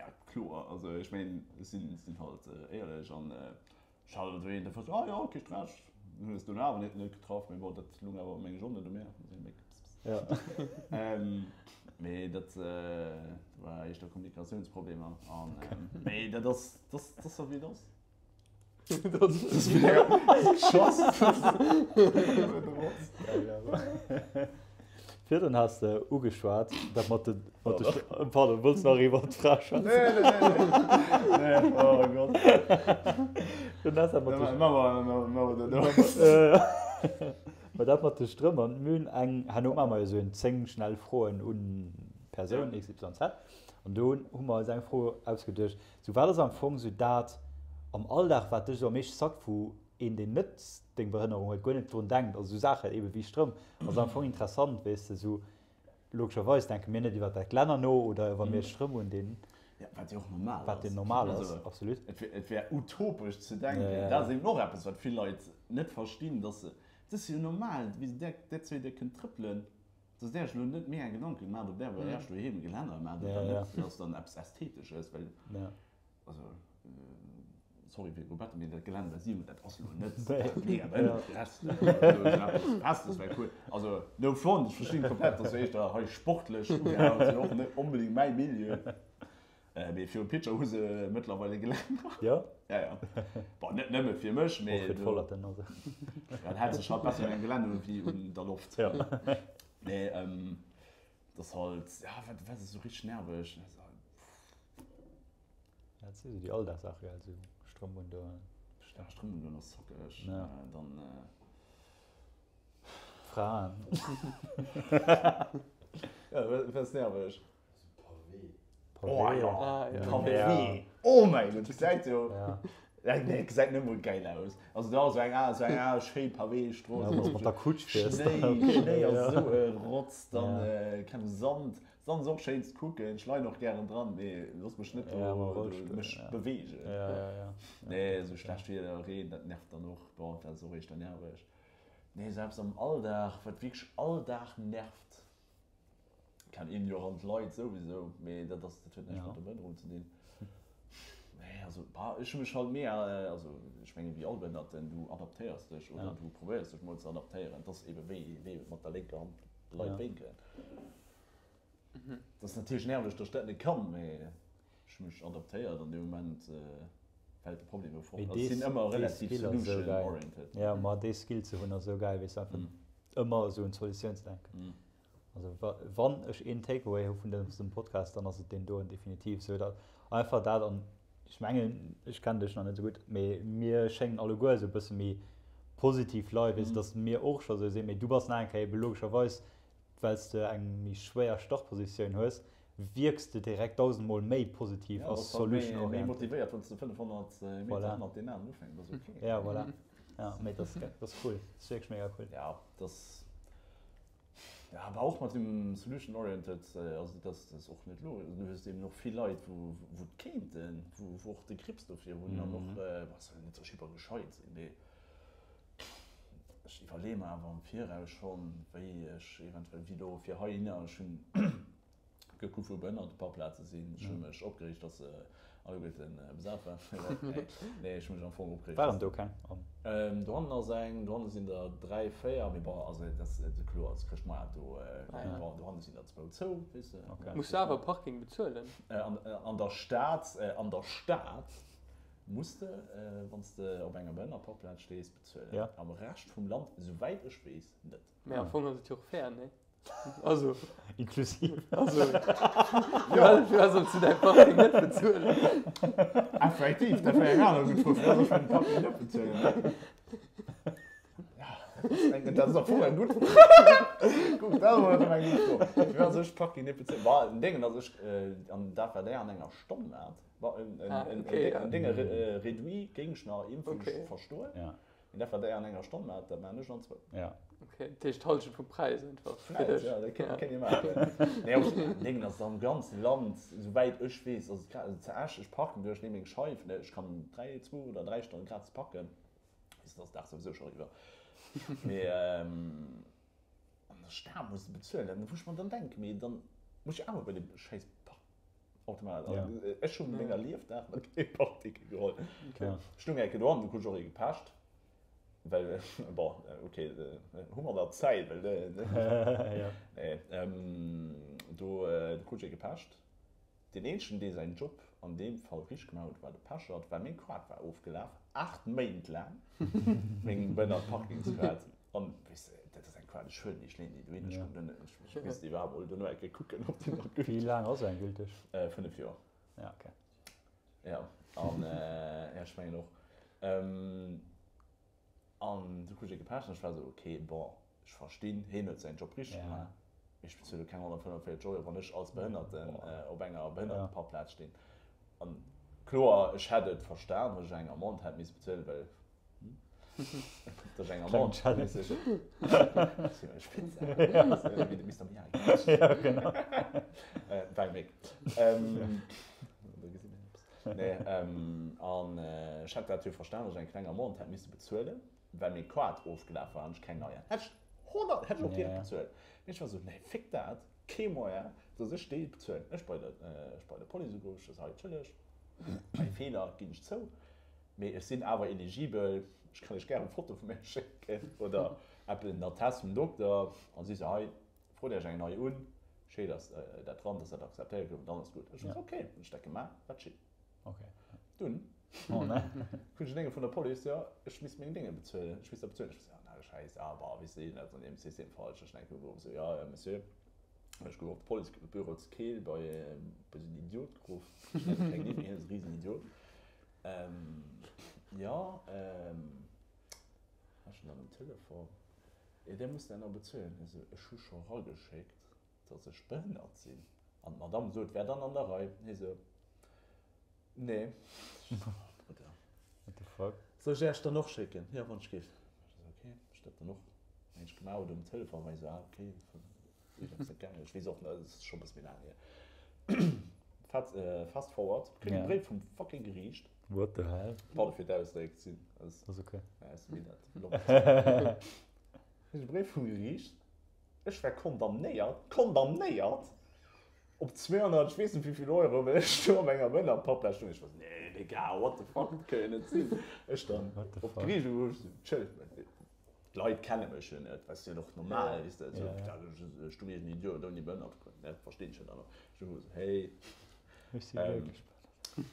ja kloer, also ech mengen, ech sinn, sinn halt éierlech an Ech hat also een, dee war sou, ah jo, kee Stress. Hunn eis dono awer net net getraff, mee bon, dat lung awer meng ech och net u mär. Ja. Mee dat war éischter Kommunikatiounsproblemer an mee dat ass, dat ass wéi et ass. Dat ass Schoss. Virdrun has de ugeschwat, dat mat de, mat de, pardon, wollts nach iwwer d'Fra schwätzen? Nee, nee, nee, nee, oh Gott. Virdrun has dat mat de. Maache mer, maache mer duerno. Mä dat mat de Strëmp an mir hunn eng, herno maache mer jo esou en 10 schnell Froen un Persoun XYZ an do hu mer eis eng Fro ausgeduecht, sou wat ass am Fong sou dat am Alldag, wat dech sou am meeschte sackt, wou een deen net deng Behënnerung huet guer net drun denkt, also sou Saachen ebe wéi Strëmp ass am Fong interessant, weess de, sou logescherweis denke mir net iwwer dat Glänner no oder wa mir Strëmp undinn. Ja, wat jo och normal ass. Wat jo normal ass, absolut. Et wär utopesch ze denken, dat ass eben och eppes, wat vill Leit net verstinn, dass se, et ass jo normal, wéi där, där zwéi, där kënnt trëppelen, dass där sech elo net méi eng Gedanken maacht, ob där bei Iech doheem e Gelänner maacht oder net, dat ass dann eppes Ästhetesches, well, also, sorry fir d'Robetten, mee dat Gelänner, wat si hunn, dat ass elo net dat mega behënnertgerecht. Also, eppes Festes wär cool. Also, no front, ech verstinn komplett, dass du éischter hei sportlech ugehauen, ass jo och net onbedéngt mäi Milieu. Mee virum Pitcher hu se mëttlerweil e Gelänner. Jo? Ja, ja. Bon, net nëmme fir mech, mee. Och fir d'Vollerten, also. Ja, dat hält sech halt besser un engem Gelänner wéi un der Loft. Ja. Mee, dat ass halt, ja, wat, wat ass esou richteg nerveg? Ja, dat si sou déi Alldagssaache, gell, sou Strëmp undoen. Ja, Strëmp undoen ass zockeg. Ja. Dann. Fraen. Ja, wat ass nerveg? Pavé. Pavé. Oh ja, Ah, ja. Pavé. Ja. Oh mäin Gott, dat gesäit jo. Ja. Nee, gesäit net mol geil aus. Also da ass eng aner, sou eng aner schéi Pavé-Strooss. Ja, wann s mat der Kutsch fiers. Schnéi, Schnéi ass esou e Rotz, dann Ja. keng Sand. Sand ass och schéin ze kucken, ech leien och gären dran, mee looss mech net do Ja, mam Rollstull, mech ja. beweegen. Ja, ja, ja. Nee, esou schlecht Wieder, Reen, dat nervt dann och. Bon, dat ass och éischter nerveg. Nee, esou eppes am Alldag, wat wierklech all Dag nervt. Kann ignorant Leit souwisou, mee dat ass, dat huet näischt mat der Behënnerung ze dinn. Nee, also bah, ech hu mech halt mega, also ech mengen wéi all Behënnerten, du adaptéiers dech oder du probéiers dech mol ze adaptéieren. Et ass ebe wéi wéi mat der lénker Hand Leit wénken. Dat ass natierlech nerveg, datt ech dat net kann, mee ech hu mech adaptéiert an dee Moment fält de Problem jo fort. Also ech sinn ëmmer relativ solution oriented. Jo, ma dee Skill ze hunn ass esou gäil, weess de, einfach ëmmer esou un d'Solutioun ze denken. Also wann ech een Takeaway hu vun dësem Podcast, dann ass et deen doen definitiv. Sou dat einfach dat an ech mengen ech kennen dech nach net esou gutt, mee mir schéngen alleguer esou e bësse méi positiv Leit, weess de, datt mir och scho sou sinn, mee du bass nach eng Kéier ebe logescherweis, well s de eng méi schwéier Startpositioun hues, wierks de direkt dausendmol méi positiv Ja, a bass halt méi, méi solution-oriented. motivéiert, wann s de 500 Meter Voilà. hannert deen aneren ufänks, ass ok. Ja, voilà. Ja, mee dat ass, dat ass cool, dat ass wierklech mega cool. Ja, dat Ja, awer och mat dem Solution Oriented, also dat ass och net lo, du hues eben och vill Leit, wou wou et kéinten, wou wou och de Grips dofir hunn an och, bah, soll net sou super gescheit sinn, mee ech iwwerleeë mer awer am Viraus schonn, wéi ech eventuell, wéi lo fir heihinner, ech hunn Gekuckt wou behënnert Parkplaze sinn. Ech hu mech opgereegt dass se alleguerten besat waren. Nee ech hu mech am Fong opgereegt. Waren do keng? Dohannen ass eng, dohanne sinn der 3, 4, mee bon also dat ass kloer ass Chrëschtmoart do, bon dohanne sinn der zwou zou, weess de. Muss de awer Parking bezuelen? An der Stad, an der Stad muss de wann s de op enger Behënnerparkplaz stees bezuelen. Am Rescht vum Land, esouwäit ech weess, net. Mee am Fong ass et jo och fair, nee? Also. Inklusiv. Also. Ja. Firwat solls du däi Parking net bezuelen? Effektiv, dat wär eng aner gutt Fro. Firwat soll ech mäin Parking net bezuelen? Ja, dat ass am Fong eng gutt Fro. Kuck, dat ass erëm eng gutt Fro. Firwat soll ech Parking net bezuelen? Bah, den Déngen ass, ech, an dat war déi an enger Stonn hat. Bah, en, en, en Dénge réduit géing ech nach iergendwéi verstoen. Ja. Mee dat wat déi an enger Stonn maachen, dat maachen ech an zwou. Ja. Okay, dat heescht d'Hallschent vum Präis einfach fir Vläit, dech. ja, dat kéint kéint ee maachen. Nee, och Deng ass am ganze Land, souwäit ech weess, ass et gra-, also zu Esch, ech parken duerch meng Scheif, ne, ech kann 3, zwou oder 3 Stonne gratis parken, weess et ass Dag souwisou scho eriwwer. Mee an der Stad muss de bezuelen, wou ech mer dann denken, mee dann muss ech awer bei de schäiss Park. Automat. Ja. Ech hunn menger Liefdag nach kee Parkticket geholl. Okay. Ech stung eng Kéier do an du krut ech och ee gepecht. Well, bon, okay, hu mer nach Zäit, well. Ja. Nee, do krut ech ee gepecht. Deen eenzegen, dee säin Job an deem Fall richteg gemaach huet, war de Pechert, well meng Kaart war ofgelaf, 8 Méint laang, meng Bënner Parkingskaart. An weess de, dat ass eng Qual, ech huelen déi, ech leeën déi dohin, ech kucken duerno, ech misst iwwerhaapt mol duerno eng Kéier kucken, ob déi nach gülteg Wéi laang ass eng gülteg? 5 Joer. Ja, okay. Ja, an ja, ech mengen och. An du krut ech e gepecht an ech war esou, okay, bon, ech verstinn, hien huet säin Job richteg gemaach, mee ech bezuele keng 145 Euro, wann ech als Behënnerten op enger Behënnerteparkplaz stinn. An kloer, ech hätt et verstan, wann ech eng Amende hätt misse bezuelen, well Kleng Challenge. Ja, genau. Nee, an ech hätt dat jo verstan, datt ech eng kleng Amende hätt misse bezuelen, well meng Kaart ofgelaf war an ech keng nei hat. Hätt ech 100, hätt ech och direkt bezuelt. Mee ech war esou, nee, fick dat, kee Moyen, datt ech déi bezuelen. Ech bei der, ech bei der Police ugeruff, ech sot, hei, entschëlleg, mäi Feeler, ginn ech zou, mee ech sinn awer eligibel, ech kann iech gären eng Foto vu mir schécken oder eppes, en Attest vum Dokter. An si sou, hei, Frot Iech eng nei un, schéi dass dat dran, dass dat akzeptéiert gouf, dann ass gutt. Ech sot, ok, hunn ech dat gemaach, war chill. Ok. Dunn Oh ne. krut ech en Dénge vun der Police, jo, ech misst meng Dénge bezuelen, ech misst dat bezuelen. Ech sot, jo, na Schäiss, ah bah, wéi se dat an deem System falsch. Ech enke geruff, sou, jo, Monsieur, ech gouf op de Policebüro zu Keel bei bei esou en Idiot geruff, ech nenne keng Nimm, mee hien ass e Risenidiot, jo, War schon dann um Telefon. Jo, där musst der nach bezuelen. Hie sou, ech hu scho rageschéckt, dass ech behënnert sinn. An d'Madame sot, wär dann an der Rei. Hie sou, nee. Ech sou, oh Brudder. What the fuck? Soll ech Äech dann och schécken? Jo, wann ech géif. Ech sou, okay. Ech dat dann och mengt gemaach huet um Telefon, war hie sou, ah, okay. Iergendepps net gaangen. Ech weess och net, et ass scho e bësse méi laang hier. Fast, fast forward, kritt e Bréif vum fucking Geriicht. What the hell? Pardon fir d'Ausdréck, sinn ass. Ass ok. Ja, ass mir dat. Kritt e Bréif vum Geriicht, ech wär condamnéiert, condamnéiert op 200, ech weess net wéi vill Euro, well ech do op enger Wënnerpappla stoung. Ech war sou, nee, Digga, what the fuck, dat ka jo net sinn. Ech dann What the op fuck? d'Geriicht ugeruff, ech sou, Entschëllegt, D'Leit kenne mech jo net, wat ass jo och normal, weess de, esou, ech du iergend Idiot ouni Behënnert, dat verstinn ech jo dann och. Ech hu gesot, hey, Ech si wierklech behënnert.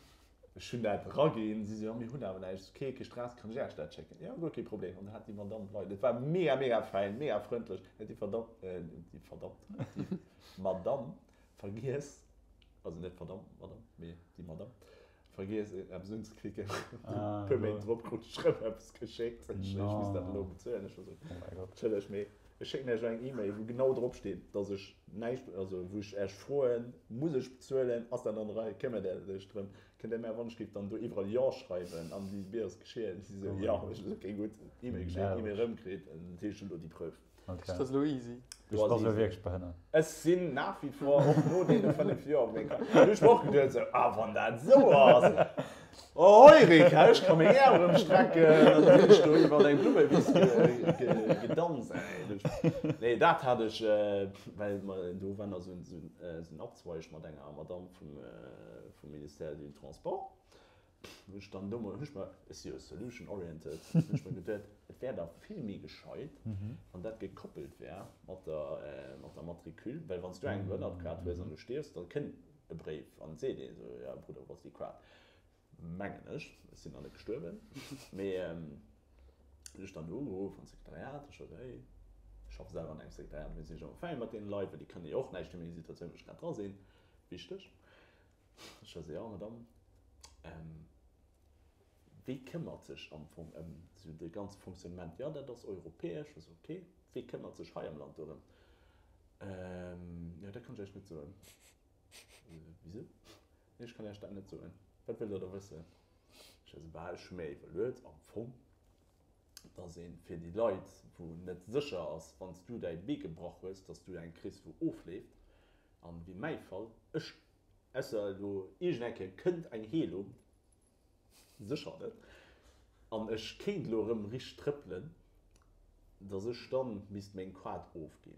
Ech hunn dat eraginn, si sou, jo mir hunn awer näischt, ok, kee Stress, kann ech Iech dat schécken? Jo, guer kee Problem. An dann hat déi Madamm leit, et war mega, mega fäin, mega frëndlech, huet déi verdammt, déi verdammt, déi Madamm vergiess, also net verdammt Madamm, mee déi Madamm, Vergiess eppes unzeklicken. Ah, E puer Méint drop krut ech rëm eppes geschéckt. Ech misst dat elo bezuelen. Ech war sou, Oh mäi Gott. Entschëlleg, mee ech schécken Iech elo eng E-Mail, wou genau drop steet, dass ech näischt, also wou ech Iech froen, muss ech bezuelen, ass dat an der Rei, këmmert Der lech drëm, kënnt Der mär wann ech géif dann do iwwerall Jo schreiwen an déi Bier ass geschéien. Si sou, Jo. Ech sou, ok, gutt. E-Mail geschéckt, E-Mail rëmkritt, dat heescht elo déi Preuve. Okay. Dat ass elo easy. Du bass elo wierklech behënnert. Ech sinn nach wie vor, och no deene 5 Joer, op meng Ka. Hunn ech mer och geduet esou, ah wann dat esou ass, oh Heureka, ech ka meng Äerm erëm strecken an dann hunn ech do iwwer eng Blummewiss gedanzt. Nee, dat hat ech, well mer do war nach esou en Abzweig mat enger Madamm vum Ministère du Transport. Hunn ech dann do mol, hunn ech mer, ech si jo solution oriented, hunn ech mer geduet, et wär da vill méi gescheit, wann dat gekoppelt wär mat der, mat der Matricule, well wann s du eng Behënnertkaart hues an du stierfs, dann kënnt e Bréif an et seet ee sou, ja Brudder, wou ass déi Kaart? Mengen ech, ech sinn nach net gestuerwen, mee hunn ech dann do ugeruff an d'Sekretariat, ech sot, hey, ech schaffe selwer an engem Sekretariat, mir sinn jo am Fäin mat deene Leit, well déi kënne jo och näischt fir meng Situatioun, wou ech grad dra sinn, wichteg. Ech war sou, jo Madame, wie këmmert sech am Fong ëm sou de ganze Fonctionnement? Jo, dat ass europäesch. Ech war sou, ok, wie këmmert sech hei am Land dorëm? Jo, dat kann ech Iech net soen. Wisou? Nee, ech kann Iech dat net soen. Wat wëllt Der da wëssen? Ech war sou, bah, ech hu mir iwwerluet, am Fong, dass ee fir déi Leit, wou net sécher ass, wann s du däi Bee gebrach hues, dass du eng kriss, wou ofleeft. An wéi mäi Fall, ech, ausser elo iergend eng Kéier kënnt eng Heelung, sécher net, an ech kéint elo erëm richt trëppelen, dass ech dann misst meng Quad ofginn,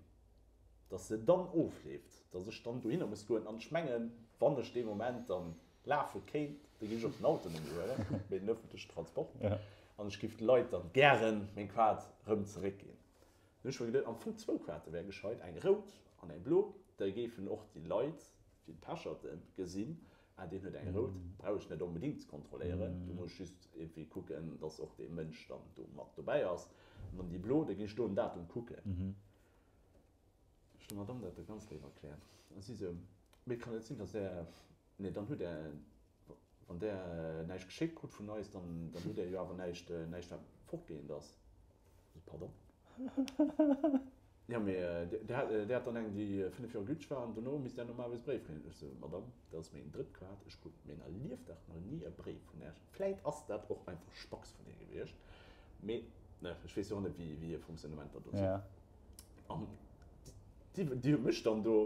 dass se dann ofleeft, dass ech dann dohinner muss goen. An ech mengen, wann ech dee Moment dann lafe kéint, da géif ech och den Auto net méi huelen, mee den ëffentlechen Transport, an ech géif de Leit dann gären meng Quad erëm zeréckginn. Hunn ech mer geduet, am Fong zwou Kaarte wäre gescheit, eng rout an eng blo, da géifen och déi Leit, déi d'Pecherten gesinn, ah deen huet eng rout, brauch ech net onbedéngt ze kontrolléieren, do muss ech just iergendwéi kucken, dass och dee Mënsch dann do mat dobäi ass. An dann déi blo, da ginn ech do den Datum kucken. Ech der Madamm dat da ganz léif erkläert a si sou, mee et kann net sinn, dass där, nee dann hutt där, wann där näischt geschéckt krut vun eis, dann dann hutt där jo awer näischt, näischt wat fortgehend ass. Ech sou, pardon? Jo mee där hat, där hat dann eng déi 5 Joer gülteg war an dono misst där normalerweis e Bréif kréien. Ech sou, Madamm, dat ass meng drëtt Kaart, ech krut menger Liefdag nach ni e Bréif vun Iech. Vläit ass dat och einfach Spax vun hir gewiescht, mee ne, ech weess jo och net wéi wéi hir Fonctionnementer do sinn. An déi, déi huet mech dann do.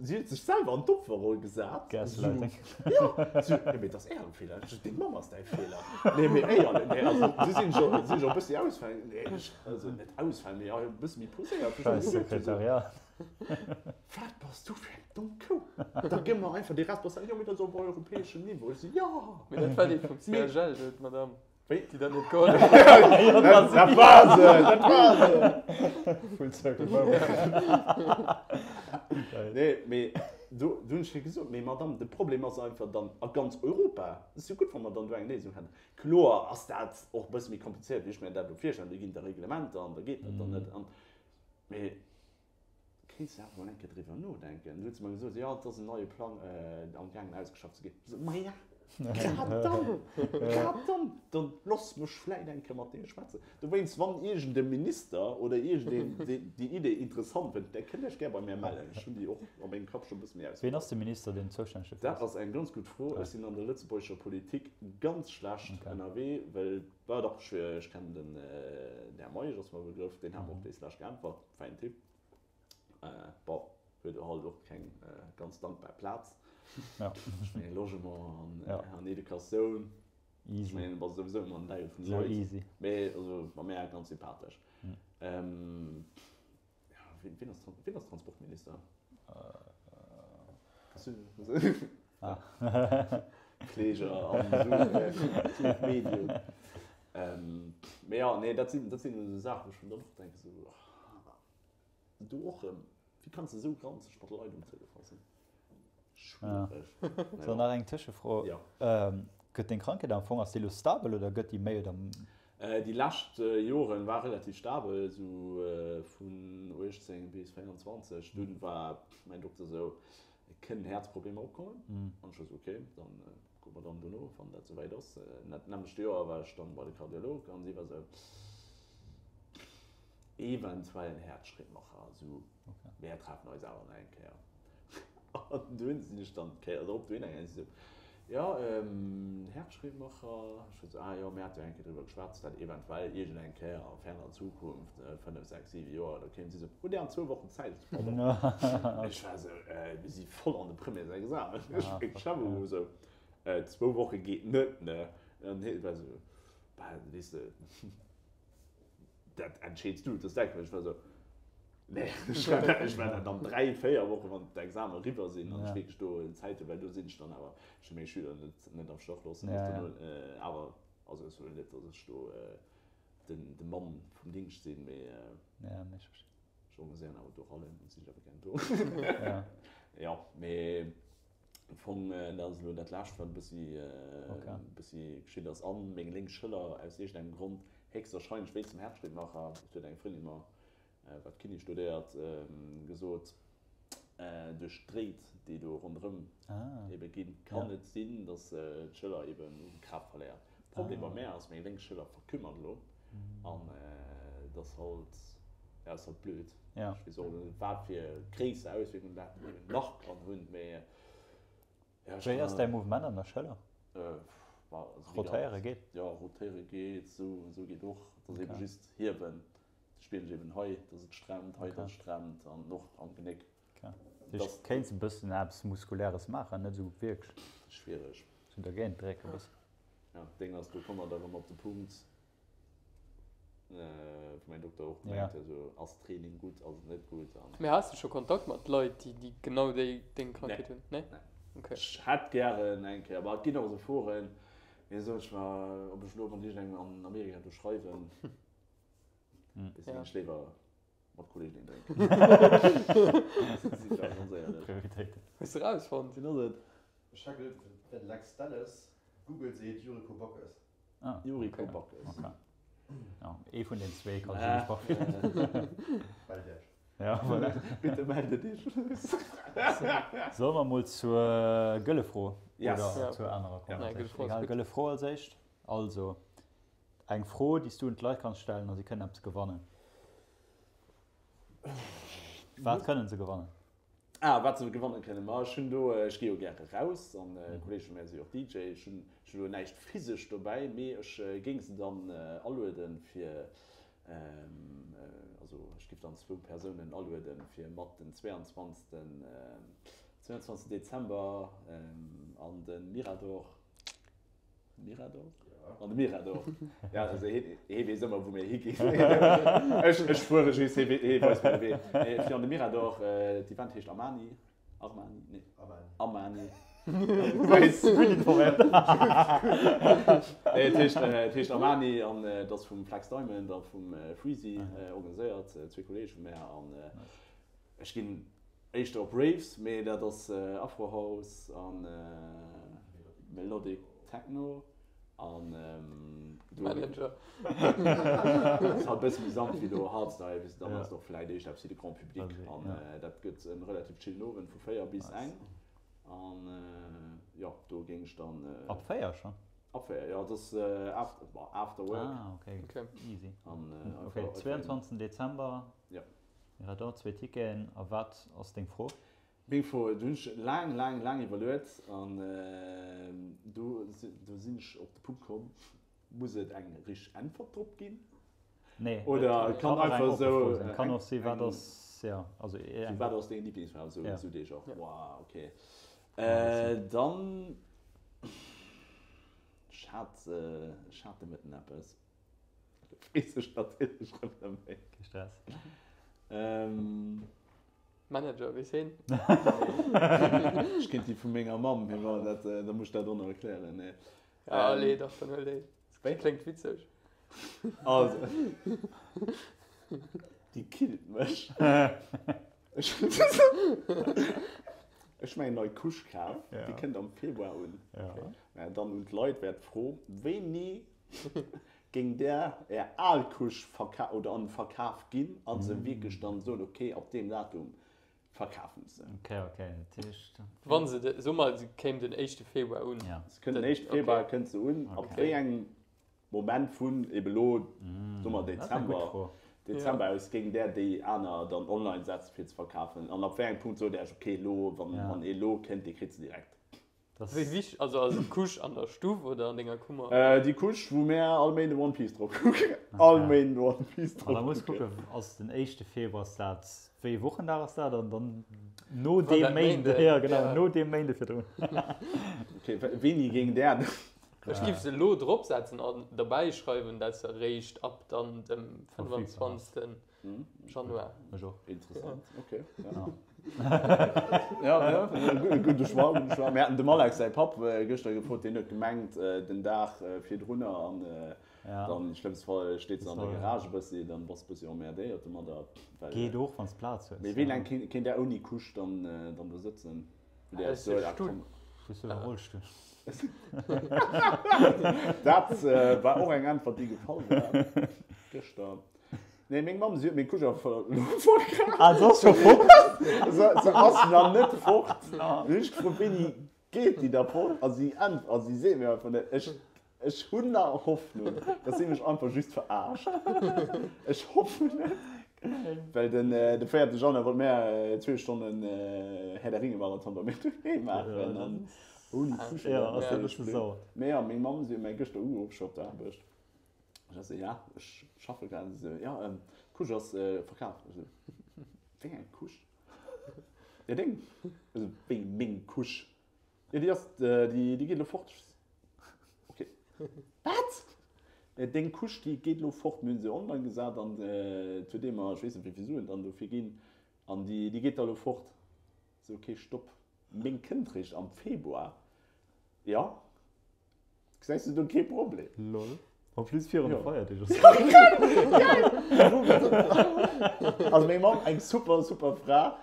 Si huet sech selwer an d'Opferroll gesat. Gaslighting. Jo, si, nee, mee dat ass äre Feeler. Ech, deng Mamm ass däi Feeler. Nee, mee éierlech, nee, also du sinn ech och, sinn ech och e bëssi ausfällg, nee, ech, also net ausfällg, mee jo e bësse méi poséiert. Scheiss Sekretariat. Wat bass du fir eng domm Kou? Da gi mer einfach déi Responsabilitéit, jo, mee dat ass op europäeschem Niveau. Ech si, jo. Mee dat war déi vum CHL, d'Madame. Wéi? Déi dat net geholl huet. Dat war se, dat war se. Full circle moment. Nee, mee do, do hunn ech hir gesot, mee Madame, de Problem ass einfach dann a ganz Europa. Et ass jo gutt, wa mer dann do eng Léisung hätten. Kloer ass dat och e bësse méi komplizéiert, wéi ech mir dat elo virstellen. Do ginn et da Reglementer an da geet dat dann net. An, mee kéints de awer mol eng Kéier driwwer nodenken. Du huet se mer gesot, jo, et ass en neie Plang amgaangen ausgeschafft ze ginn. Ech sot, Maja, grad dann, grad dann, dann looss mech vläit eng Kéier mat deene schwätzen. Dowéinst, wann iergend e Minister oder iergendeen déi Idee interessant fënnt, där kënnt Iech gär bei mir mellen. Ech hunn déi och a mengem Kapp scho e bësse méi Ween ass de Minister, deen zoustänneg dofir Dat ass? ass eng ganz gutt Fro. Ech sinn an der lëtzebuergescher Politik ganz schlecht ënnerwee, well, bah dach, ech kennen den Här Meisch, ass mer e Begrëff, deen hat mer och déi lescht geäntwert. Fäin Typ. Bon, huet halt och keng ganz dankbar Plaz. Ja. Ech mengen Logement an, ja. an Educatioun. Easy. Ech mengen, bass souwisou ëmmer an Däiwel vun de So Leit. easy. Mee also bei mär ganz sympathesch. Mm. Ähm, ja, wien, wien ass, wien ass Transportminister? Äh, ah. Fleeger an esou Medien. Ähm, mee ja, nee, dat sinn, dat sinn esou Saachen, wou ech mir dann och denken, esou, du och erëm, wéi kanns de esou granzeg mat Leit um Telefon sinn? Schwiereg. Ja. So, nach eng Tëschefro. Ja. Ähm, gëtt deng Krankheet am Fong, ass déi elo stabel oder gëtt déi méi oder. Déi lescht Joren war relativ stabel, esou vun 18 bis 24. Dunn war mäin Dokter esou, et kënnen Häerzproblemer opkommen. An ech war esou, ok, dann kucke mer dann dono, wann dat souwäit ass. Dat nämmlecht Joer war ech dann bei de Kardiolog an si war esou, eventuell en Häerzschrittmacher, esou, mär treffen eis awer nach eng Kéier. An dunn sinn ech dann d'Kéier drop dohinner gaangen, si sou, jo, Häerzschrittmacher. Ech sot sou, ah jo, mir hate jo eng Kéier driwwer geschwat, dat eventuell iergend eng Kéier a ferner Zukunft, 5, 6, 7 Joer, da kéim. Si sou, hutt Dir an zwou Wochen Zäit? Ech sou, pardon? Ech war sou, mir si voll an de Premièresexamen. Ech meng Chef ugeruff, sou, zwou Woche geet net, ne? An hie war sou, bah, weess de, Dat entscheeds du, dat ass däi Choix. Ech war esou, nee, ech war dat, ech war dat an 3, 4 Wochen, wann d'Exame eriwwer sinn an ech wierklech do Zäit hunn, well do sinn ech dann awer, ech wëll meng Schüler net, net am Stach loossen, Ja, ja. Dono, awer, also ech soen net, datt ech do den, de Mann vum Dingscht sinn, mee Ja, nee, ech verstinn. ech organiséieren awer do Rallen an sinn ech awer gär do. Ja. Ja, mee Am Fong, dat ass elo dat lescht, wat e bëssi, Okay. bëssi geschitt ass. An meng lénk Schëller, aus iergendengem Grond, héchstwahrscheinlech wéinst dem Herzschrittmacher, dat huet eng Frëndin mer, wat Kiné studéiert, gesot, duerch d'Dréit, déi do ronderëm Ah. ebe ginn, kann Ja. et sinn, dass d'Schëller eben u Kraaft verléiert. Problem bei Ah. mär ass, meng lénk Schëller verkümmert elo an et ass halt, ja, ass halt blöd. Ja. Ech weess och net, wat fir gréisser Auswierkungen dat eben nach kann hunn, mee ja, ech Wéi ass kann däi Mouvement an der Schëller? Äh, bah, also wéi Rotéiere gehabt. geet? Ja, rotéiere geet, sou, sou geet och. Et ass eben Okay. just hiewen. Da spieren ech eben hei, dass et strennt, hei, Okay. dass et strennt an och am Genéck. Okay. Dat heescht, Dass kéints e bëssen eppes Muskuläres maachen, net esou wierklech schwiereg. sou dergéint drécke bëssen. Ja, d'Déng ass, do komme mer da rëm op de Punkt, wou mäin Dokter och gemengt huet, esou, ass Training gutt, ass et net gutt an. Mee has de scho Kontakt mat Leit, déi déi genau déi deng Krankheet hunn? Nee? Nee. Okay. Ech hätt gären eng Kéier, ma et ginn och esou Foren, mee soen ech mer, ob ech elo mat iergendengem an Amerika do schreiwen, weess net, ech léiwer mat Kolleegen een drénken. Sinn ech awer ganz éierlech. Prioritéiten. Hues de rausfonnt? Wien ass et? Ech checken net wer de Lex Delles, Google seet Yuriko Backes. Ah, Yuriko okay. Backes. Okay. Ja, ee vun den zwee kann sech ugesprach fillen. Mellt Iech. Ja, voilà. Bitte meldet Iech. Solle mer mol zur gëlle Fro Yes. oder Ja. zur anerer kommen? Ja. als Gëlle éischt? Fro ass Egal, gutt. gëlle Fro als éischt. Also, eng Fro, déi s du un d'Leit kanns stellen a si kënnen eppes gewannen. Wat kënnen se gewannen? Ah, wat se gewannen kënnen? Ma ech hunn do, ech gi jo gäre raus an Kolleege vu mär si jo och DJ. Ech hunn, ech hunn elo näischt physesch dobäi, mee ech géing se dann alueden, fir. Also ech giff dann zwou Persounen alueden fir mat den 22. 22 Dezember an de Mirador, Mirador? An de Mirador, ja also hee hee weess ëmmer wou mir higinn. Ech ech fuere just, hee hee weist mir de Wee. Fir an de Mirador, d'Event heescht Armani. Armani, nee. Armani. Nice. Gutt informéiert. Nee, et heescht, et heescht Armani an et ass vum Flex Diamond a vum Freezy organiséiert, zwee Kolleege vu mär. An ech ginn éischter op Raves, mee dat ass Afro House a Melodic Techno. An do Manager. Ass halt e bësse méi sanft wéi elo Hardstyle, weess de, dann ass et och vläit éischter eppes fir de Grand Public. An dat gëtt e relativ chillen Owend vu 4 bis eng. An jo, do géing ech dann. Ab 4 schonn? Ab 4, jo, et ass after work. Ah, okay, easy. Okay, 22 Dezember, Mirador, zwee Ticketen. A wat ass deng Fro? Meng Fro, do hunn ech laang, laang, laang iwwerluet an do do sinn ech op de Punkt komm, Muss et eng richteg Äntwert drop ginn? Nee, Oder et kann kann och eng einfach oppe esou Fro sinn. Kann eng och si wat eng ass, jo, also sou eng. wat ass deng Liblingsfaarf, esou Ja. esou dee Genre. Wow, okay. Kann och sinn. Dann, ech hat ech hat de Mëtten eppes. Weess ech natierlech rëm net méi. Kee Stress. Manager, weess heen. Ech kéint déi vu menger Mamm, mee bon, dat, da muss ech dat och nach erklären. Nee. Ja, allez, dach, dann huel déi. Wéi? Kléngt witzeg. Also, déi killt mech. Ech ech hu meng nei Couche kaf, déi kënnt am Februar un. Mä dann un d'Leit wär d'Fro, wéini Géing där är al Couche verka oder an Verkaf ginn a se wierklech dann soen, ok, ab deem Datum verkafen se? Ok, ok, dat heescht. Wann se de, so mol, se kéim den éischte Februar un. Ja. Se kënnt den éischte Februar kënnt se un. Ab wéi engem Moment vun ebe elo, soe mer Dezember, Dezember aus, géing där déi aner dann online setzen fir ze verkafen? An ab wéi engem Punkt sot Där iech, ok, elo, wann ee elo kënnt, dee kritt se direkt? Wéi wichteg, also ass et d'Couche an der Stuff oder an denger Kummer? Déi Couche wou mär all Méinde One Piece drop kucken. All Méinden One Piece drop kucken. An da muss kucken, ass den éischte Februar, ass dat, wéi ee Wochendag ass dat? An dann no deem Méinde, jo genau, no deem Méinde virdrun. Ok, wéini géing där? Ech giff se elo drop setzen an derbäi schreiwen, dat se eréischt ab dann dem 25. Januar. Ech och. Interessant, ok. Ja, ja, gudde Choix, gudde Choix. Mir haten dem Alex säi Papp gëschter gefrot, deen huet gemengt den Dag virdrunner an dann im schlëmmste Fall steet se an der Garage e bëssi, dann bass de bëssi emmerdéiert domadder. Geet och, wann s de Plaz hues. Mee wéi laang kéint där ouni Couche dann dann do sëtzen? Wou där Hues de Stull? Hues du e Rollstull? Dat war och eng Äntwert, déi gefall war gëschter. Nee, meng Mamm, si huet meng Couche awer elo verkaaft. Ah, se ass scho fort? Se ass nach net fort. Hunn ech gefrot, wéini geet déi da fort? A si äntwert, a si seet mir einfach net. Ech, ech hunn nach Hoffnung, dass si mech einfach just verarscht. Ech hoffen et. Well den, de 4. Januar wollt mär zwee Stonnen Herr der Ringe-Marathon bei mir doheem maachen. An ouni Couche Ja, war ass dat e natierlech bësse blöd. sauer. Mee ja, meng Mamm, si huet mär gëschter ugeruff, scho op der Aarbecht. Ech esou, ja, ech schaffe grad. Si esou, ja, d'Couche ass verkaf. Ech esou, wéi eng Couche? Ja, deng. Ech esou, wéi meng Couche? Jo, déi ass, déi geet elo fort. Ech esou, ok, wat? Deng Couche, déi geet elo fort. Mir hunn se online gesat an et huet ee mer, ech weess net wéi vill Suen dann dofir ginn, an déi geet da elo fort. Ech esou, ok, stopp, meng kënnt réischt am Februar. Jo. Gesäis du do kee Problem? Lol. En plus virun de Feierdeeg ass. Also meng Mamm eng super super Fra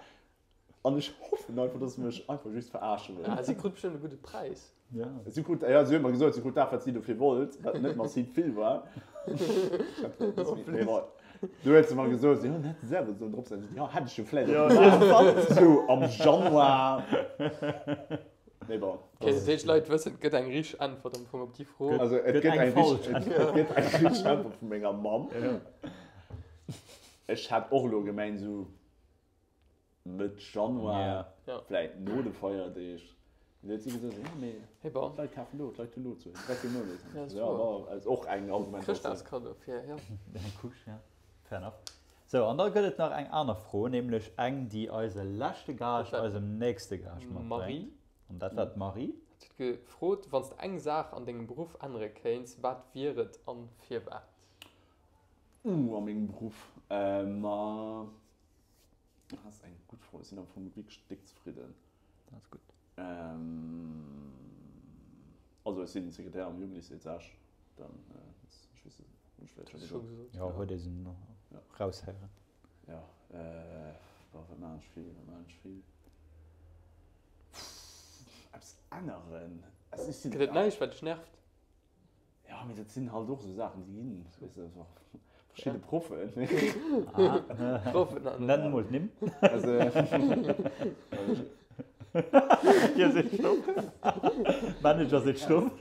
an ech hoffen einfach dass se mech einfach just veraarsche wëll. Ah, si krut bestëmmt e gudde Präis. Ja. Si krut, ja si huet mer gesot si krut dat wat si dofir wollt, wat net massiv vill war. Mee bon, du huet se mer gesot, jo hätt de selwer sollen drop setzen. Jo hätt ech jo vläicht och gemaach, sou am Januar. Mee bon. Okay, dat heescht, d'Leit wëssen, et gëtt eng richteg Äntwert am Fong op déi Fro. Also et gëtt eng falsch Äntwert. Et gëtt eng richteg Äntwert vu menger Mamm. Ech hat och elo gemengt esou Mëtt Januar, vläit no de Feierdeeg. Mee huet si gesot, jo mee Hey bon. d'Leit kafen do, d'Leit hunn do ze huelen, dräi, vier Mount. Ja, ass Ja, wuer. bon, ass och eng Argumentatioun. Chrëschtdagskaddo fir, ja. Eng Couche, ja. Fair enough. Sou, an da gëtt et nach eng aner Fro, nämlech eng, déi eise leschte Gaascht Dat war eisem nächste Gaascht matbréngt. d'Marie. An dat war d'Marie. Hat huet gefrot, Wann s de eng Saach an dengem Beruff ännere kéints, wat wier et an firwat? Uh, a mengem Beruff? Ma, dat ass eng gutt Fro. Ech sinn am Fong wierklech déck zefridden. Dat ass gutt. Also ech sinn Sekretär am Jugendlycée zu Esch. Dann, ech weess net, hunn ech vläicht scho gesot. Jo, huet ee se raushéieren. Jo, boah, wat maachen ech vill, wat maachen ech vill? Eppes änneren? Also ech sinn. Gëtt et näischt, wat dech nervt? Ja, mee dat sinn halt och esou Saachen, déi ginn, weess de, also verschidde Proffen. Proffen an. Nenn emol d'Nimm. Also. Dir sidd stumm. Manager sidd stumm.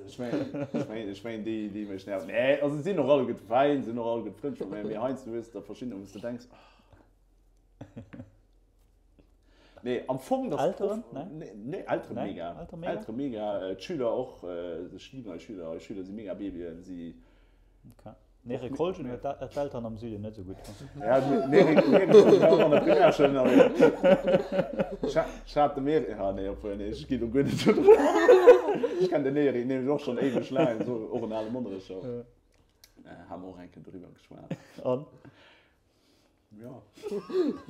Ech mengen, ech mengen, ech mengen déi, déi mech nerven. Nee, also si sinn och alleguer fein, sinn och alleguer Frënn vu mir, mee heiansdo hues de der verschiddener, wou s de denks, oh. Nee, am Fong, dass Elteren? Proff, nee, nee, Eltere Nee, mega. Eltere mega? Eltere mega, d'Schüler och, ech liben eis Schüler, eis Schüler si mega Babyen, si. Okay. D'Nerik Holgen huet d'Elteren am Süden net esou gutt fonnt. Ja, d'Nerik, d'Nerik Holgen war och an der Primärschoul ënnerwee. Ech hat de Merik, ah nee, obwuel, nee, ech ginn do guer net drop an. Ech kennen den Nerik nämlech och schonn éiweg laang, esou och en ale Monnerecher. Ha mer och eng Kéier doriwwer geschwat. An? Jo.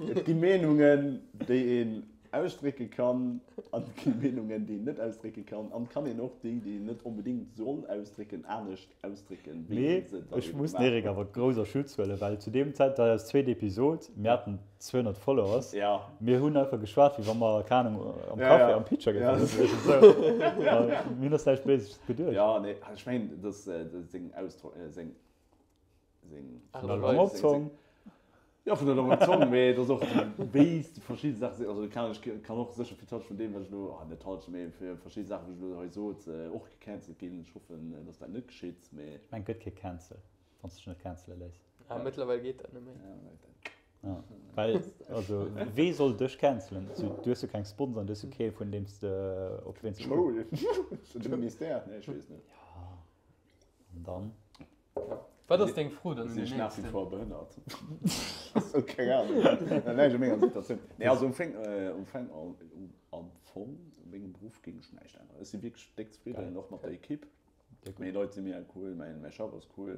Et gi Meenungen, déi een ausdrécke kann, an et gi Meenungen, déi een net ausdrécke kann. An et kann een och déi, déi een net onbedéngt soll ausdrécken, anescht ausdrécken, wéi Mee een se dann ech ebe muss den gemaach Eric huet. awer grouss a Schutz huelen, well zu deem Zäit, dat ass eis zweet Episod, mir haten 200 Followers, Ja. mir hunn einfach geschwat, wéi wa mer, keng Ahnung, am Ja, Café ja. am Pitcher Ja. géifen sëtzen. Esou. A mir hunn eis näischt Béises geduecht. Ja, nee, ech mengen, dass seng Ausdro-, seng seng Art a Long op Weis. Zong. Jo, vun der Long op Zong, mee et ass och wéi s de verschidde Saache sees. Also kann ech kann och sécher fir d'Halschent vun deem, wat ech elo, ah net d'Halschent, mee fir verschidde Saachen, wou ech elo hei sot, och gecancelt ginn. Ech hoffen, datt dat net geschitt, mee. Ech mengen, et gëtt kee Cancel, wann s de dech net cancele léiss. Ah, mëttlerweil geet dat net méi. Ja, well, also, wee soll dech cancelen? Du hues jo keng Sponsoren, du hues jo kee vun deem s de, op ween s de. D'Schoul, de Ministère, nee, ech weess net. Ja, an dann? Wat ass deng Fro dann un Sinn den ech nach wie nächsten? vor behënnert? Also keng Ahnung. Dat näischt u menger Situatioun. Nee, also um Feng, um Feng, am Fong, u mengem Beruff géing ech näischt änneren. Ech si wierklech déck zefridden, och mat der Equipe. Meng Leit si mega cool, mäin, mäi Chef ass cool,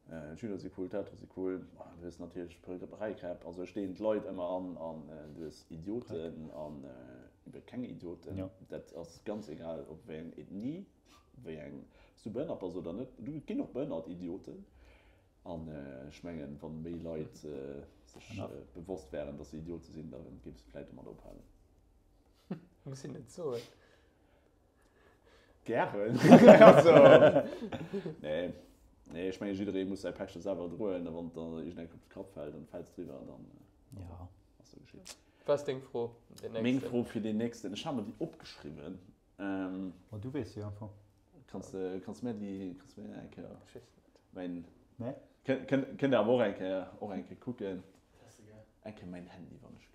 d'Schüler si cool, d'Eltere si cool. Du hues natierlech e puer Bräikäpp. Also ech deelen d'Leit ëmmer an an du hues Idioten an ebe keng Idioten. Dat ass ganz egal op wéi eng Ethnie. Wéi eng, s du behënnert bass oder net, du, et ginn och behënnert Idioten. An ech mengen, wa méi Leit sech bewosst wären, datt se Idiote sinn, da géif se vläit domat ophalen. Muss een net soen. Gären. Also, nee, nee, ech mengen, jidderee muss säi Päckche selwer droen a wann et der iergendeng op de Kapp fält, dann fält s driwwer an dann ass sou geschitt. Wat ass deng Fro, den Meng nächsten? Fro fir deen nächsten, ech hat mer déi opgeschriwwen. Ähm, oh, du weess jo am Fong. Kanns de, kanns mir déi, kanns mir eng Kéier. Ech weess net. Mäin. Nee? Kënnt, kënnt der awer och eng Kéier, och eng Kéier kucken. Eng Kéier mäin Handy, wann ech gift.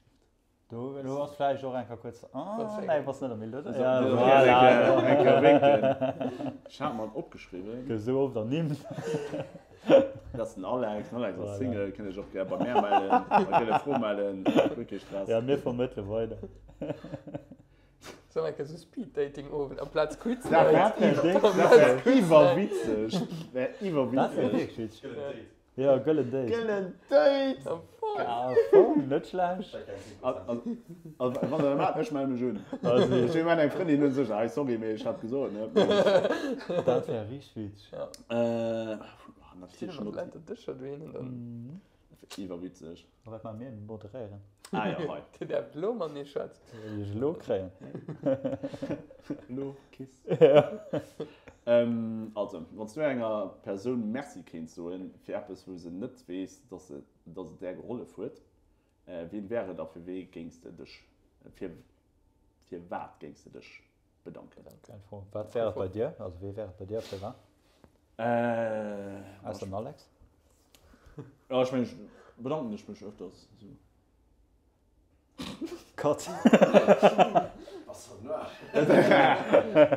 Do, elo ass vläicht och eng Kéier kuerz, ah, nee, bass net am Bild, oder? Ja, voilà. Eng Kéier wénken. Ech hat mer opgeschriwwen. Gëff esou oft ernimmt. Dat ass den Alex. Den Alex ass Single, kënnt iech och gär bei mär mellen, bei Gëlle Fro mellen, guer kee Stress. Ja, mir vermëttele weider. Soll enke sou Speed-Dating-Owend amplaz Quiz Dat Night. wär iwwerwitzeg. Wär iwwerwitzeg. Dat wär wierklech witzeg. Ja, gëllen Date. Gëllen Date! Am Fong. Am Fong net schlecht. Also, wann der dat maacht, ech melle mech un. Ech hunn eng Frëndin un sech. Hey, sorry, mee ech hat gesot, ne? Dat wär richteg witzeg. Ja. Natierlech Mat Leit der Dëscher dohinner dann. Iwwerwitzeg. A wat maache mir? Mir moderéieren. Ah jo, hei. Dir däerft elo mat mir schwätzen. Wéi ech elo kréien. Elo kiss. Ja. Also, wann s du enger Persoun Merci kéints soen fir eppes, wou se net weess, dass se, dass et där gehollef huet, wien wär et a fir wee géings de dech, fir, fir wat géings de dech bedanken? Geil Fro. Wat wär et bei dir? Also wee wär et bei dir a firwat? Ausser den Alex. Ja, ech mengen, ech bedanken ech mech öfters esou. Cut.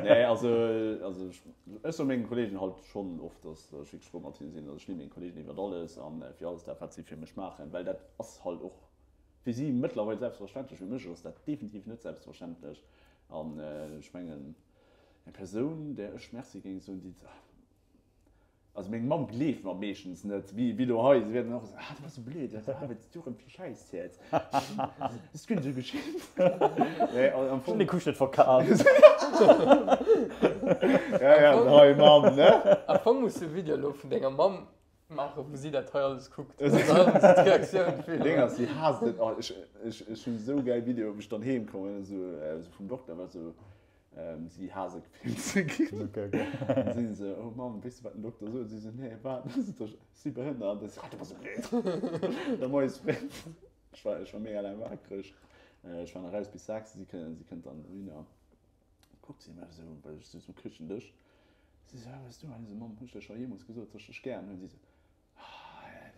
Nee, also, also ech, ech soe mengen Kollegen halt schonn oft, dass ech wierklech frou mat hinne sinn. Also ech libb meng Kollegen iwwert alles an fir alles dat, wat si fir mech maachen, well dat ass halt och fir si mëttlerweil selbstverständlech. Fir mech ass dat definitiv net selbstverständlech. An ech mengen, eng Persoun, där ech Merci géing soen, déi, Also meng Mamm gleeft mer meeschtens net, wéi wéi lo hei, si wäert dann och soen, ah du bass sou blöd, ah wat du rëm fir Schäiss ziels, hues guer net sou geschitt. Nee, am Fong. Hun de Kusch net verkaf. Ja, ja, hei Mamm, ne? Am Fong muss de Video elo vun denger Mamm maachen, wou si dat hei alles kuckt. An dann muss d'Reaktioun filmen. Deng ass, si haasst et. Oh, ech, ech, ech hunn esou gäil Videoen, wou ech dann heem kommen, esou, esou vum Dokter, wat esou, Si haase gefilmt ze ginn. Okay, okay. Dann sinn se, oh Mamm, weess de wat den Dokter sot? Si sou, nee, wat? Ech si behënnert. Ech sou, ah, du bass sou blöd. Da moies fréi, ech war, ech war mega laang waakreg. Ech war nach raus bis 6, si kënnt, si kënnt dann dohinner. Kuckt si mech esou, well ech souz um Küchendësch. Si sou, ah, wat hues du hei? Ech sou, Mamm, hunn ech der scho jeemools gesot, dass ech dech gären hunn? Si sou,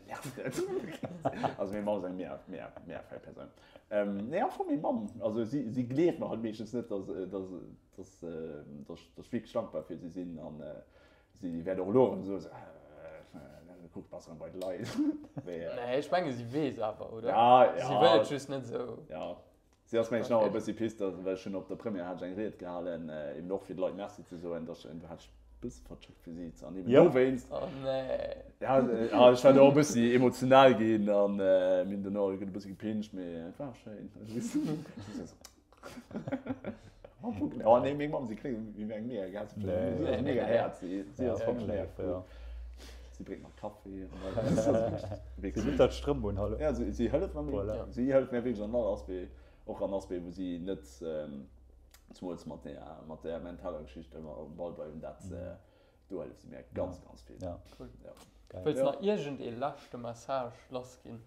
Nervt net. Also meng Mamm ass eng mega, mega, mega fäi Persoun. Ähm, nee, am Fong meng Mamm. Also si, si gleeft mer halt meeschtens net, dass, dass, dass, dass, dass ech wierklech dankbar fir si sinn. An si wäert och elo erëm soen, sou, äh, kuck, bass erëm bei de Leit. Mee, Nee, ech menge si weess awer, oder? Ja, ja. Si wëll et just net esou. Ja. Si ass mengen ech nach e bëssi pissed, well ech hunn op der Première hat ech eng Ried gehalen, eben och fir de Leit Merci ze soen, dass ech, do hat ech e bësse vercheckt fir si ze ernimmen. Jo. Dowéinst. Oh nee. Ja, ech war do och e bëssi emotional ginn an mir hunn dono e bëssi gepinscht, mee et war schéin. Oh nee, meng Mamm, si kléngt wéi eng mega gäss. Nee. Si ass mega häerzeg, si ass Ja, wierklech mega léif, cool. ja. Si bréngt mer Kaffi an alles. Si bitt der d'Strëmp un, hallo. Ja, si, si hëlleft mer méi. Voilà. Si hëlleft mir wierklech an all Aspect, och an Aspect, wou si net, zemools mat der, mat der mentaler Geschicht ëmmer um Ball bleiwen, dat, do hëlleft si mir ganz, ganz vill. Ja. Cool. Ja. Geil. Wëlls Ja. nach iergend ee leschte Message lassginn?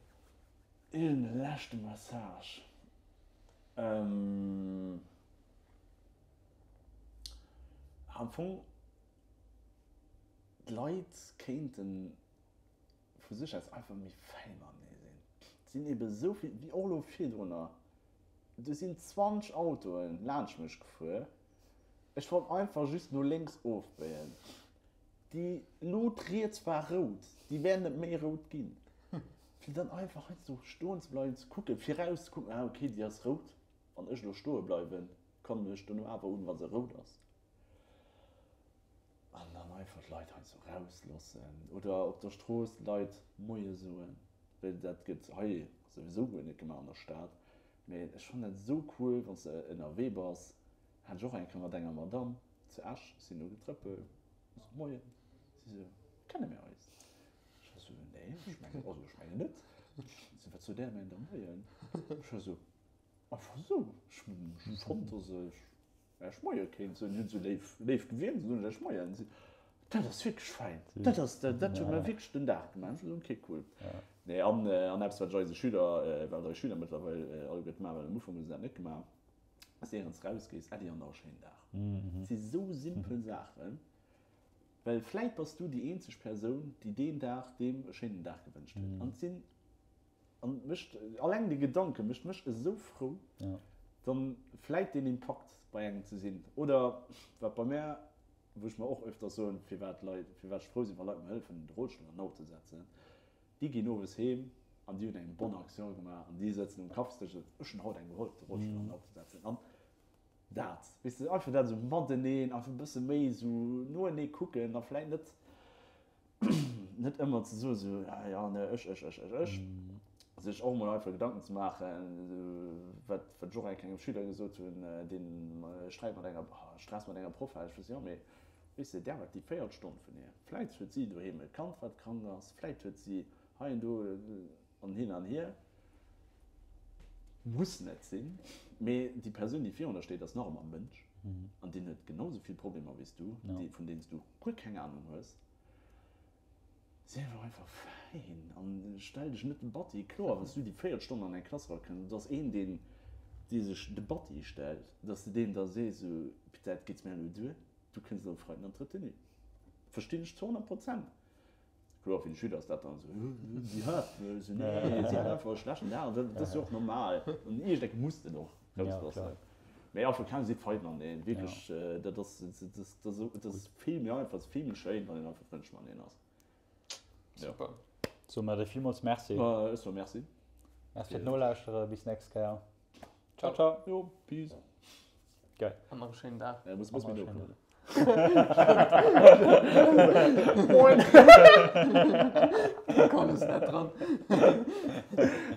Iergend e leschte Message? Ähm, am Fong, d'Leit kéinte vu sech aus einfach méi fäin matenee sinn. Et sinn ebe sou vill, wéi och elo virdrunner, do sinn 20 Autoen laanscht mech gefuer, ech wollt einfach just no lénks ofbéien, déi Lut riets war rout, déi wär net méi rout ginn. Fir dann einfach heiansdo stoen ze bleiwen, ze kucken, viraus ze kucken, ah ok, déi ass rout, wann ech elo stoe bleiwen, kommen ech dono awer un, wa se rout ass. An dann einfach d'Leit heiansdo rausloossen oder op der Strooss de Leit Moie soen, well dat gëtt hei souwisou guer net gemaach an der Stad. Mee ech fannen dat esou cool, wann s de ënnerwee bass, hat ech och eng Kéier mat enger Madamm zu Esch, ech sinn do getrëppelt, ech sot Moien, si sou, kenne mir eis? Ech war sou, nee, ech mengen, also ech mengen net. Si sou, wat sot där mir da Moien? Ech war sou, einfach sou, ech hu fonnt, dass ech Ech moie kéint soen, hunn sou léif, léif gewiermt, soen ech moien. Si, dat ass wierklech fein, dat ass, dat huet mer wierklech den Dag gemaach. Ech sou, ok, cool. Nee, an, an eppes, wat ech eise Schüler, wat eis Schüler mëttlerweil alleguerte maachen, well am Ufank hu se dat net gemaach, ass éier s rausgees, Äddi an nach e schéinen Dag. Et si sou simpel Saachen, well vläit bass du déi eenzeg Persoun, déi deen Dag deem e schéinen Dag gewënscht huet. An et sinn An mécht, alleng de Gedanke mécht mech esou frou, dann vläit deen Impakt bei engem ze sinn. Oder wat bei mär, wou ech mer och öfters soen, firwat Leit, firwat ech frou sinn, wa Leit mer hëllefen, de Rollstull an den Auto setzen, déi ginn owes heem an déi hunn eng bonne Action gemaach an déi sëtzen um Kaffisdësch a soen, ech hunn haut engem gehollef, de Rollstull an den Auto setzen. An dat, weess de, einfach dat esou mateneen, einfach e bësse méi esou noenee kucken a vläit net, net ëmmer ze soen, esou, ah ja, ne, ech, ech, ech, ech, ech. Sech och emol einfach Gedanken ze maachen, wat, wat ech och eng Kéier engem Schüler gesot hunn, deen Sträit mat enger, Stress mat enger Proff hat. Ech wosst, jo, mee weess de, där huet déi véiert Stonn vun hir. Vläit huet si doheem e Kand, wat krank ass, vläit huet si hei an do an hin an hier. Muss net sinn, mee déi Persoun, déi virun der steet, ass nach ëmmer e Mënsch an deen huet genau esou vill Problemer wéi s du, déi, vun deenen s du guer keng Anung hues. Si einfach einfach fäin an stell dech net de Batti. Kloer, wann s du déi véiert Stonn an eng Klass erakënns, et ass een, deen dee sech de Batti stellt, dass de deem da sees, esou, Bitte, dat geet mir elo duer, du kënns elo e Freiden an d'Retenue. Verstinn ech zu 100 Prozent. Kloer, fir de Schüler ass dat dann esou, si haasst mech, esou, nee, si hat einfach e schlechten Dag, an dat ass jo och normal, an iergendeng muss den och rauslassen. Mee einfach keng si feiden an een, wierklech, dat ass, dat ass vill méi einfach, vill méi schéin, wann een einfach frëndlech mateneen ass. Super. Soe mer dir villmools Merci. Ma ech soe Merci. Merci fir d'Nolauschtere, bis nächst Kéier. Ciao, ciao. Jo, peace. Geil. An nach e schéinen Dag. Ja, muss, muss mir nokommen. Moin. Komm es net dran.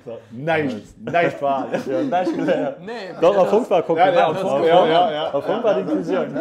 So, näischt, näischt war. Ja, näischt geléiert. Nee, Doch, am Fong war Kompliment. Ja, ja, ja, ja. Am Fong war d'Inklusioun.